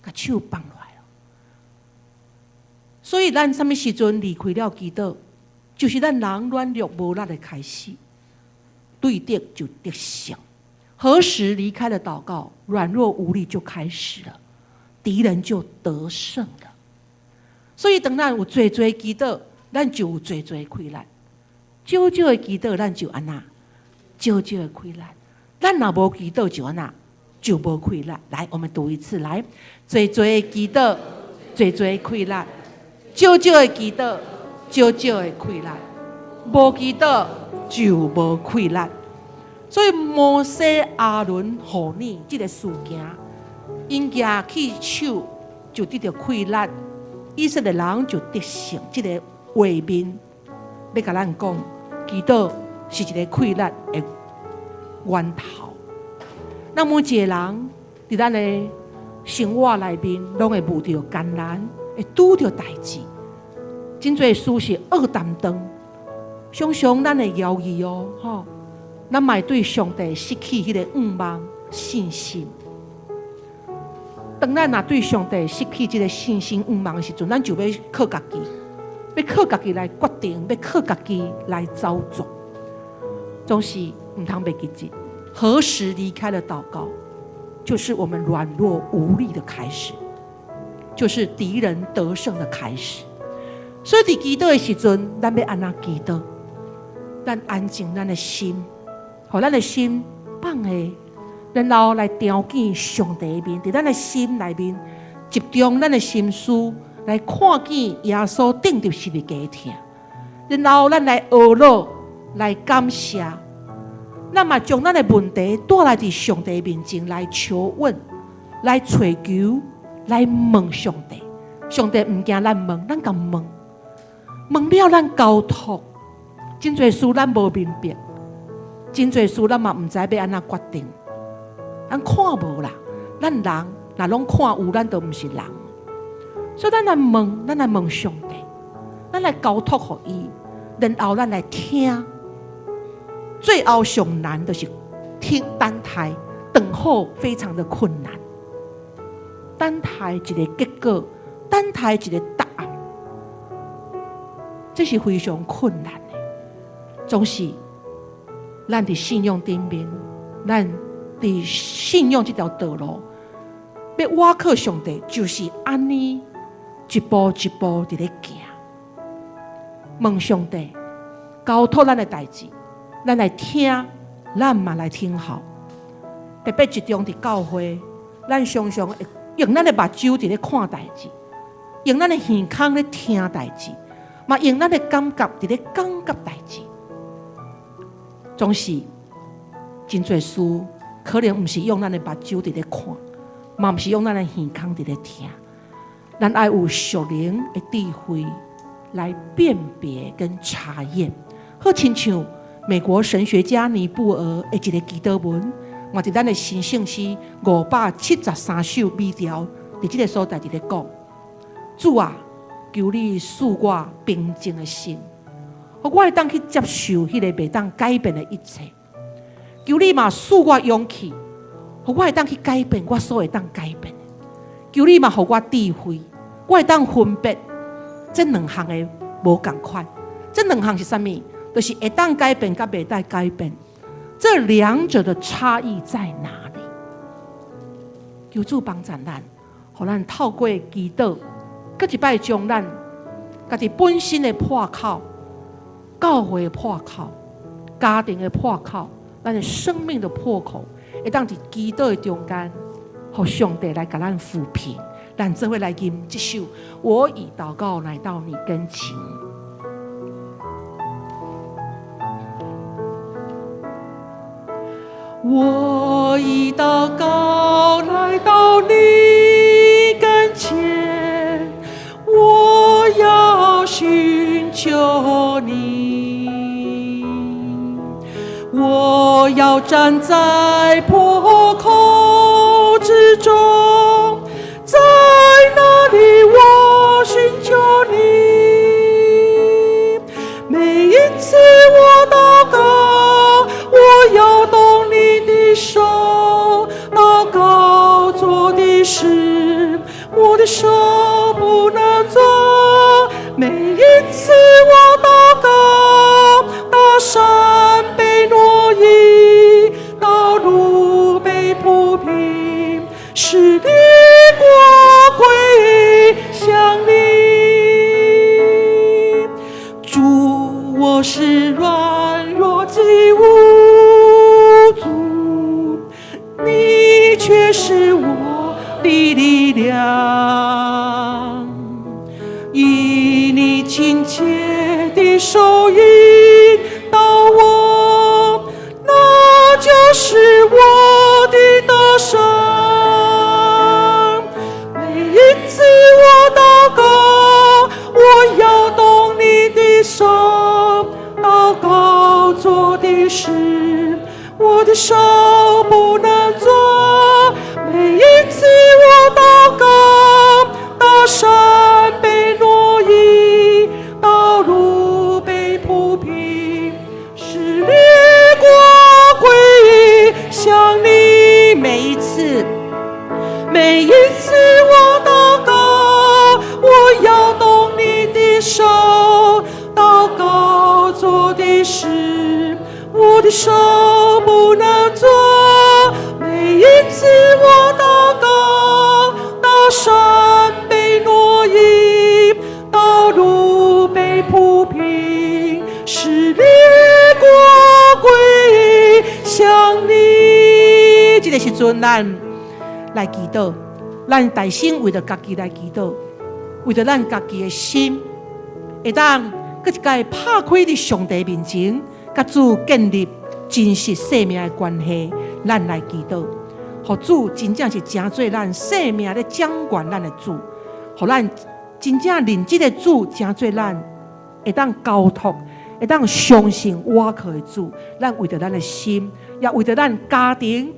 共手放落來了。所以咱啥物時陣離開了祈禱，就是咱人軟弱無力的開始，對敵就得勝。何時離開了禱告，軟弱無力就開始了，敵人就得勝了。所以當咱有濟濟祈禱，咱就有濟濟氣力；少少的祈禱，咱就按怎？少少的氣力。咱若無祈禱，就按怎？就無氣力。來，我們讀一次，來，濟濟的祈禱，濟濟氣力；少少的祈禱，少少的氣力。無祈禱就無氣力。所以摩西、亞倫、戶珥這個事件，𪜶舉起手就得著氣力，以色列人就得勝。這個畫面欲共咱講，祈禱是一个氣力的源頭。咱每一个人佇咱的生活內面，攏會遇著艱難，會拄著代誌，真濟事是惡擔當。常常咱會猶豫哦，吼，咱嘛會對上帝失去彼個向望、信心。當咱若對上帝失去這个信心、向望的時陣，咱就欲靠家己，欲靠家己來決定，欲靠家己來操作，總是毋通袂記得。何時離開了禱告，就是我們軟弱無力的開始，就是敵人得勝的開始。所以佇祈禱的時陣，咱欲按怎祈禱？咱安靜咱的心，予咱的心放下，然後來朝見上帝的面，佇咱的心內面集中咱的心思，來看見耶穌釘佇十字架疼，然後咱來呵咾，來感謝。咱嘛將咱的問題帶來佇上帝面前來求問、來揣求、來問上帝。上帝毋驚咱問，咱共問，問了咱交託。真濟事咱無明白，真濟事咱嘛毋知欲按怎決定。咱看無啦，咱人若攏看有，咱就毋是人。所以咱來問，咱來問上帝，咱來交託予伊，然後咱來聽。最後上難就是聽等待，等候非常的困難。等待一個結果，等待一個答案，這是非常困難的。總是咱佇信仰頂面，咱佇信仰這條道路，欲倚靠上帝，就是按呢一步一步佇咧行。問上帝，交託咱的代誌。咱來聽，咱嘛來聽候。特別集中佇教會，咱常常會用咱的目睭佇咧看代誌，用咱的耳孔咧聽代誌，嘛用咱的感覺佇咧感覺代誌。總是真濟事，可能毋是用咱的目睭佇咧看，嘛毋是用咱的耳孔佇咧聽。咱愛有屬靈的智慧來辨別跟查驗。好親像美國神學家尼布爾的一個祈禱文，嘛佇咱的新聖詩573首美調，佇這个所在佇咧講：主啊，求你賜我平靜的心，予我會當去接受彼个袂當改變的一切。求你嘛賜我勇氣，予我會當去改變我所會當改變的。求你嘛予我智慧，我會當分別這兩項的無仝款。這兩項是啥物？就是會當改變佮袂當改變，這兩者的差異在哪裡？求主幫助咱，予咱透過祈禱，閣一擺將咱家己本身的破口、教會的破口、家庭的破口、咱的生命的破口，會當佇祈禱的中間，予上帝來共咱撫平。咱做伙來吟這首《我以禱告來到你跟前》。我以禱告來到你跟前，我要尋求你，我要站在破口之中，在那裡我尋求你。每一次我禱告，我搖動你的手，禱告做的事，我的手不能做。每一次我禱告，大山被挪移，道路被鋪平，使列國歸向你。主，我是軟弱及無助，你卻是我的力量，以你親切的手引導我，那就是我的得勝。每一次我禱告，我搖動你的手，禱告。陣，咱來祈禱，咱大聲為著家己來祈禱，為著咱家己的心，會當閣一擺拍開佇上帝面前，佮主建立真實生命的關係，咱來祈禱，予主真正是成做咱生命咧掌管咱的主，予咱真正認這個主，成做咱會當交託、會當相信倚靠的主。咱為著咱的心，也為著咱家庭，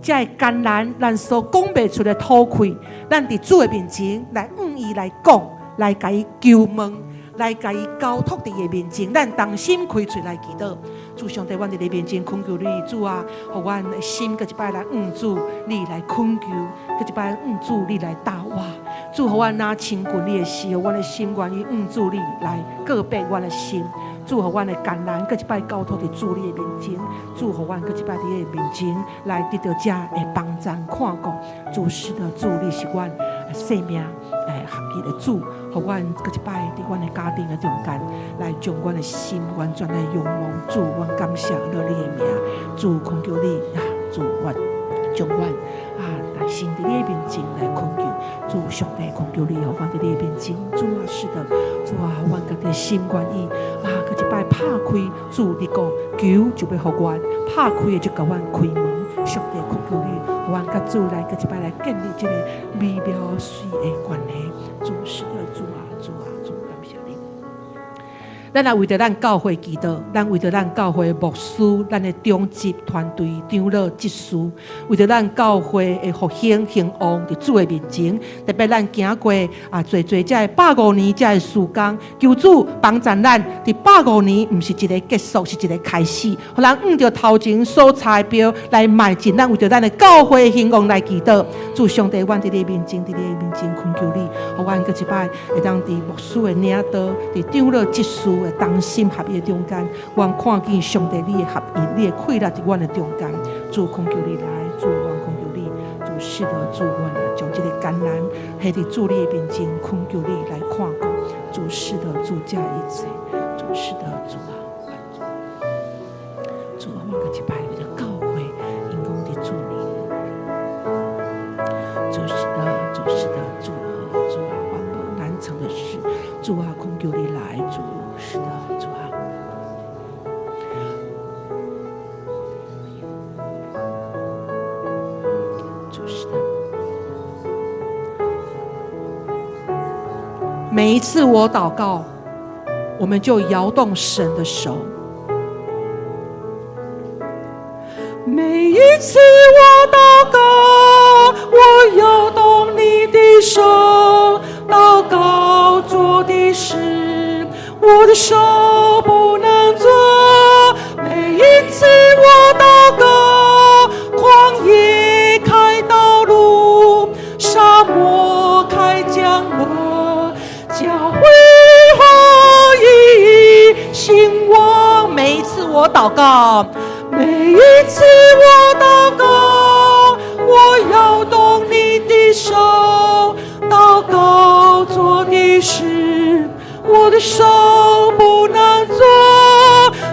這个艱難，咱所講袂出的土氣，咱佇主的面前來向伊來講，來共伊求問，來共伊交託佇伊的面前，咱同心開喙來祈禱。主上帝，阮佇你面前懇求你，主啊，予阮的心閣一擺來向主你來懇求，閣一擺向主你來搭我。主，予阮若親近你的時候，阮的心願意向主你來告白阮的心。主，予阮的艱難，閣一擺交託佇主你的面前。主，予阮閣一擺佇你的面前來得著這的幫贊看顧。主是的，主你是阮生命合一的主，予阮閣一擺佇阮的家庭的中間，來將阮的心完全來仰望主，阮感謝了你的名，主懇求你啊，主我將阮啊來先佇你的面前來懇求，主上帝懇求你，予阮佇你的面前，主啊是的，主啊，阮家己的心願意啊，閣一擺拍開，主你講求就欲予阮，拍開的就共阮開門，上帝懇求你，予阮佮主來閣一擺來建立這個美妙媠的關係，主是的，主啊，主啊，主感謝你。咱來為著咱教會祈禱，咱為著咱教會牧師、咱的長執團隊、長老執事，為著咱教會的復興興旺佇主的面前，特別咱行過啊，濟濟這150年這个時間，求主幫贊咱佇百五年，毋是一个結束，是一个開始，予咱向著頭前所差的標來邁進。咱為著咱的教會興旺來祈禱，主上帝，阮佇你面前，佇你面前懇求你，予阮閣一擺會當佇牧師的領導，佇長老執事的同心合意的中間，阮看見上帝你的合一，你的氣力佇阮的中間。主懇求你來，主阮懇求你，主是的，主阮來將這个艱難，彼佇主你的面前懇求你來看顧。主是的，主這一切，主是的，主啊，主啊，阮閣一擺為著教會，因講佇主裡。主是的，主是的，主啊，主啊，萬無難成的事，主啊，懇求你來，主是的，主啊。主是的。每一次我禱告，我們就搖動神的手。每一次我禱告，我搖動你的手，禱告做的事，我的手不能做。每一次我禱告，曠野開道路，沙漠開江河，教會何以興旺？每一次我禱告，每一次我禱告，我搖動你的手，禱告做的事，我的手不能做。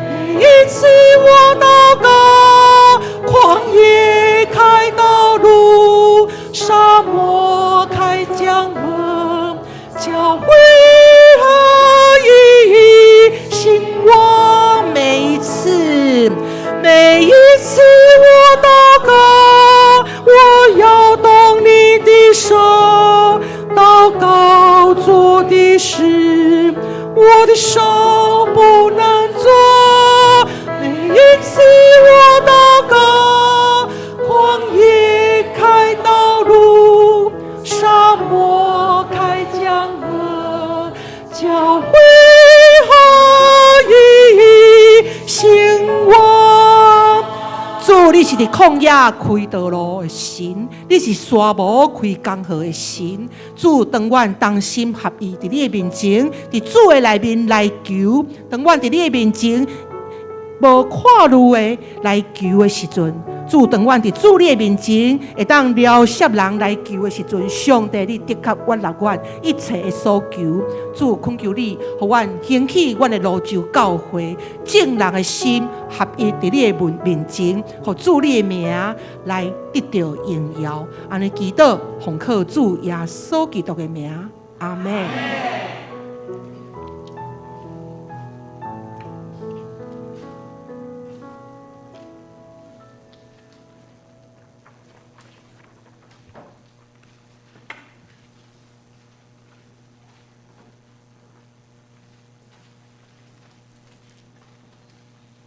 每一次我禱告，曠野開道路，沙漠開江河，教會何以興旺？每一次，每一次我禱告，我搖動你的手，禱告做的事，我的手不能做。每一次我禱告，曠野開道路，沙漠開江河，教會何以興旺？主，你是佇曠野開道路的神，你是沙漠開江河的神。主，當阮同心合意佇你的面前，佇主的內面來求，當阮佇你的面前無看慮的來求的時陣，主，當阮佇主你的面前會當饒恕人來求的時陣，上帝你的確悅納阮一切的所求。主，懇求你，予阮興起阮的蘆洲教會，眾人的心合一佇你的面前，予主你的名來得著榮耀。按呢祈禱，奉靠主耶穌基督的名，阿們。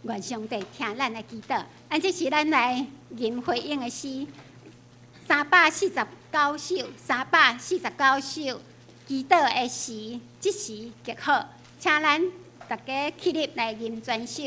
願上帝聽咱的祈禱，按這是咱來吟回應的詩，349首，349首，祈禱的時，這時極好，請咱大家起立來吟全首。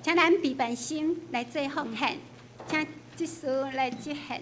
請咱備辦心來做奉獻，請執事來執行。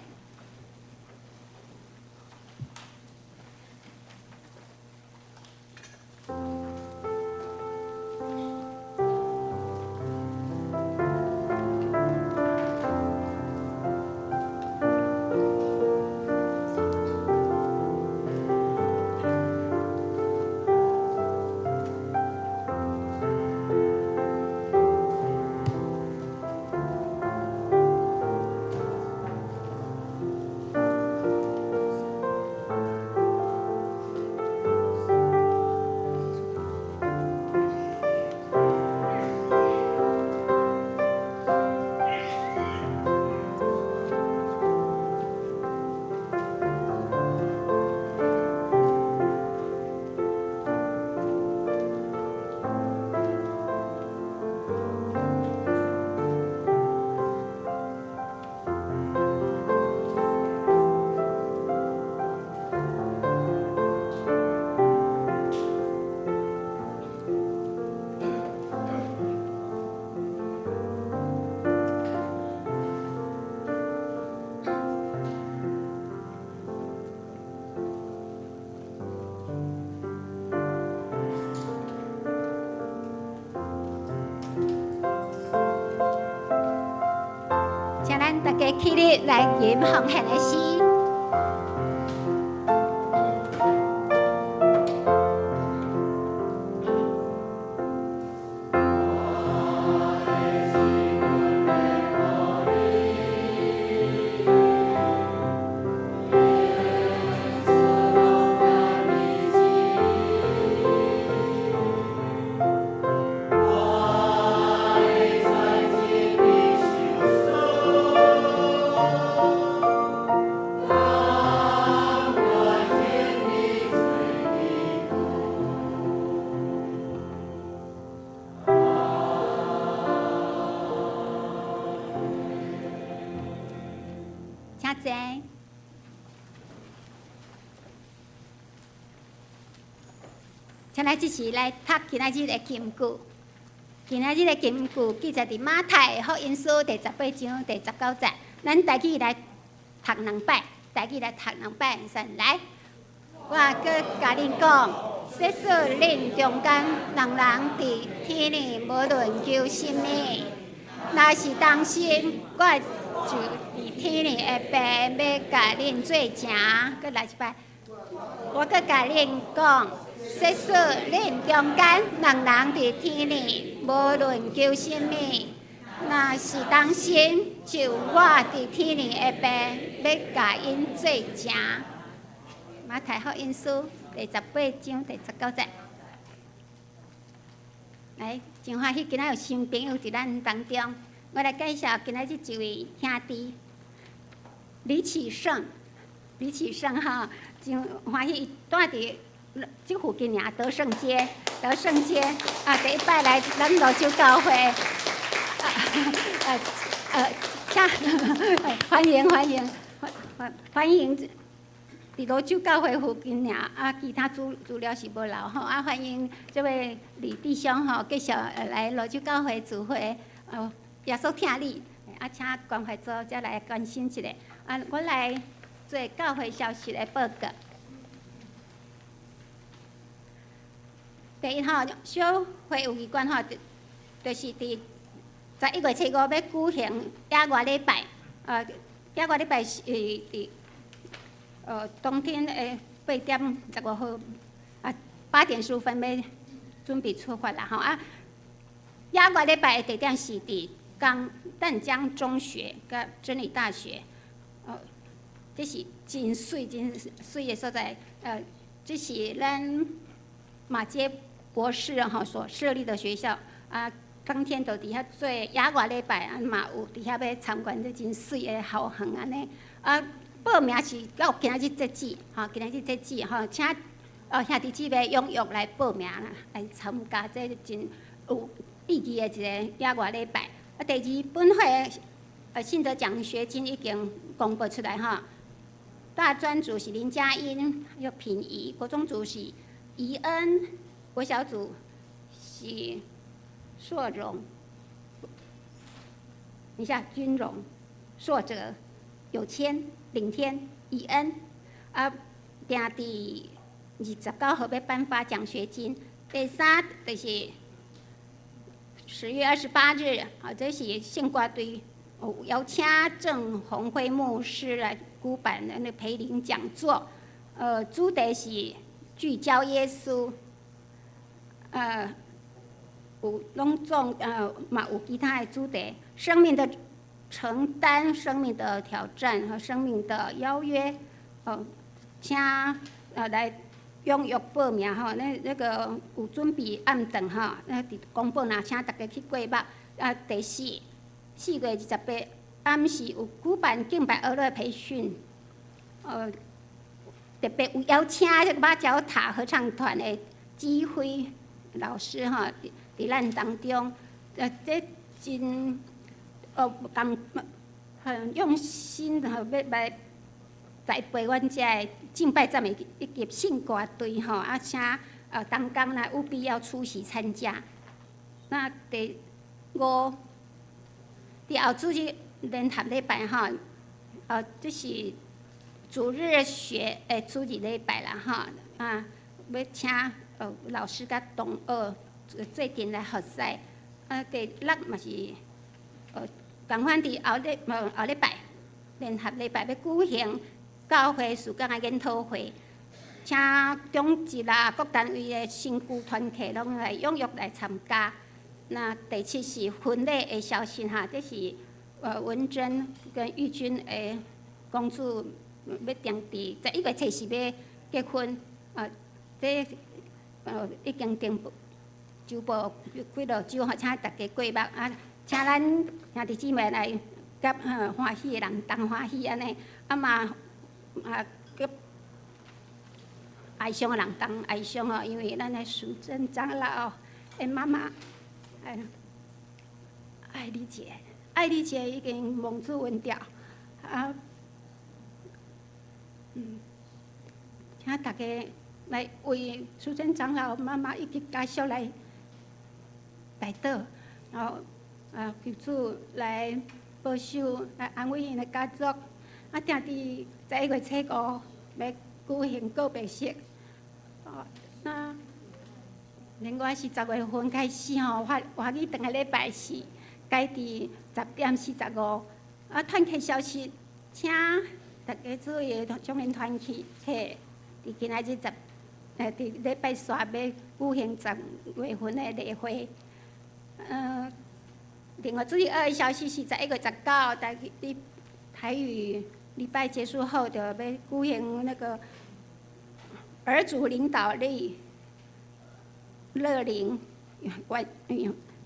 大家起立來吟奉獻的詩。請坐。請咱這時來讀今仔日的金句。今仔日的金句記載佇馬太福音書第十八章第十九節。咱台語來讀兩擺，台語來讀兩擺，先來。我閣共恁講，即使恁中間兩人佇天呢，無論求啥物，若是同心，我就佇天呢的父欲共恁做成。閣來一擺，我閣共恁講，即使恁中間兩人佇天呢，無論求啥物，若是同心，就我佇天呢的父欲共𪜶做成。馬太福音書第十八章第十九節。來，真歡喜，今仔有新朋友佇咱當中，我來介紹今仔日這位兄弟李啟勝，李啟勝哈，真歡喜，伊住佇這附近爾德勝街，德勝街啊，第一擺來咱蘆洲教會，啊請歡迎歡迎歡歡迎。佇蘆洲教會附近爾，啊，其他資資料是無留吼，啊，歡迎這位李弟兄吼，繼續來蘆洲教會聚會，哦，耶穌疼你，啊，請關懷組再來關心一下，啊，我來做教會消息的報告。第一吼，小會有機關吼，就是佇11月7日欲舉行野外禮拜，野外禮拜是佇。當天的8點15號，啊，8點15欲準備出發啦吼啊！野外禮拜的地點是佇江淡江中學佮真理大學，這是真媠真媠的所在，這是咱馬偕博士吼所設立的學校，啊，當天就佇遐做野外禮拜，啊嘛有佇遐欲參觀這真媠的校園按呢，啊。報名是到今仔日截止，吼，今仔日截止，吼，請兄弟姊妹踴躍來報名啦，來參加這真有意義的一个野外禮拜。啊，第二，本會信德獎學金已經公布出來吼，大專組是林佳音，還有品儀；國中組是怡恩，國小組是碩榮，等一下君榮、碩哲、有謙。領天、以恩，啊，定佇29號欲頒發獎學金。第三就是10月28日，啊，這是聖歌隊有邀請鄭鴻輝牧師來舉辦那個培靈講座，主題是聚焦耶穌，有攏總嘛有其他的主題，生命的承擔、生命的挑戰和生命的邀約，哦，請來踴躍報名吼，那那個有準備暗頓吼，那佇公布若請大家去過目。啊，第四，4月28暗時有舉辦敬拜樂隊培訓，特別有邀請這個馬腳塔合唱團的指揮老師吼，佇咱當中，這真。共很用心吼，欲來栽培阮遮的敬拜讚美以及聖歌隊吼，啊，請同工來務必要出席參加。那第五，佇後主日聯合禮拜吼，這是主日學的主日禮拜啦吼，啊，欲請老師佮同學做陣來服侍。啊，第六嘛是。仝款佇後禮拜聯合禮拜欲舉行教會事工的研討會，請長執啦、各單位的新舊團契攏來踴躍來參加。那第七是婚禮的消息哈，這是文珍跟玉君的公主欲訂佇11月初四欲結婚，啊，這已經訂酒鋪幾落酒吼，請大家過目啊，請咱兄弟姊妹來佮歡喜的人同歡喜按呢，啊嘛啊佮哀傷的人同哀傷哦，因為咱的淑珍長老的媽媽，愛麗姐，愛麗姐已經蒙主恩召，啊，請大家來為淑珍長老媽媽以及家屬來代禱，然後啊求主來保守、來安慰𪜶的家族。啊，定佇11月初五欲舉行告別式。哦，那另外是10月份開始吼，華語長的禮拜是改佇10點45。啊，團契消息，請大家注意，少年團契，佇今仔日佇禮拜三欲舉行10月份的例會。另外主日學的消息是11月19，台語禮拜結束後，就欲舉行那個兒組領導力樂齡玩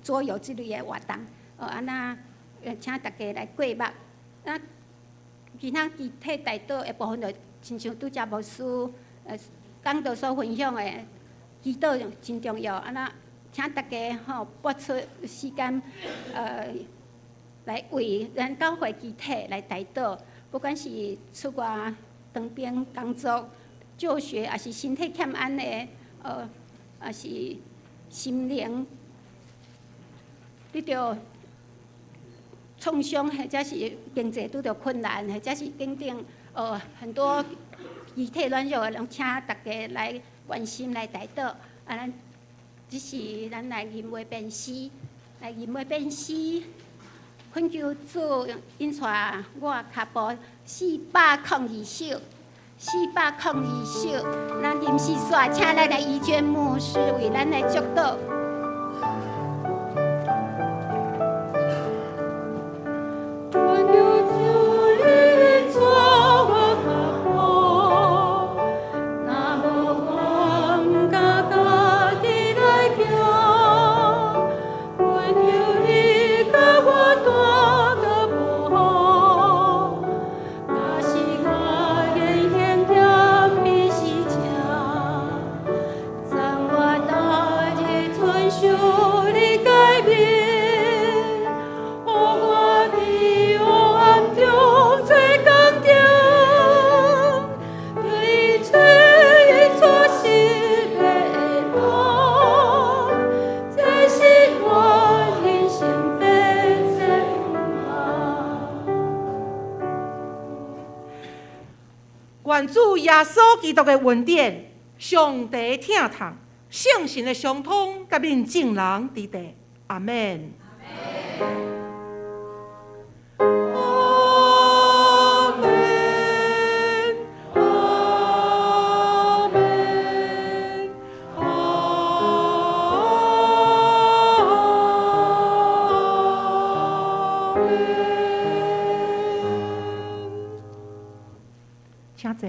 桌遊之類的活動。哦，啊那請大家來過目。啊，其他具體代禱的部分，就親像拄才牧師講道所分享的，祈禱真重要。啊那請大家吼撥出時間，來為咱教會肢體來代禱，不管是出外當兵工作、就學，抑是身體欠安的，抑是心靈拄著創傷，或者是經濟拄著困難，或者是等等，很多肢體軟弱的，攏請大家來關心來代禱。啊，咱這是咱來吟話鞭詩，來吟話鞭詩，懇求主引帶我跤步402首，402首。咱吟詩煞，請咱的怡娟牧師為咱來祝禱。懇求主引帶我跤步，若無我毋敢家己來行。懇求你共我帶甲無好，若是我言行欠比是正，讚我逐日遵守你誡命，予我佇黑暗中做光照，對找引出新的路，這是我人生的展望。願主耶穌基督的恩典、上帝疼痛、聖神的相通，佮恁眾人佇地。阿們。阿們，阿們，阿們。請坐。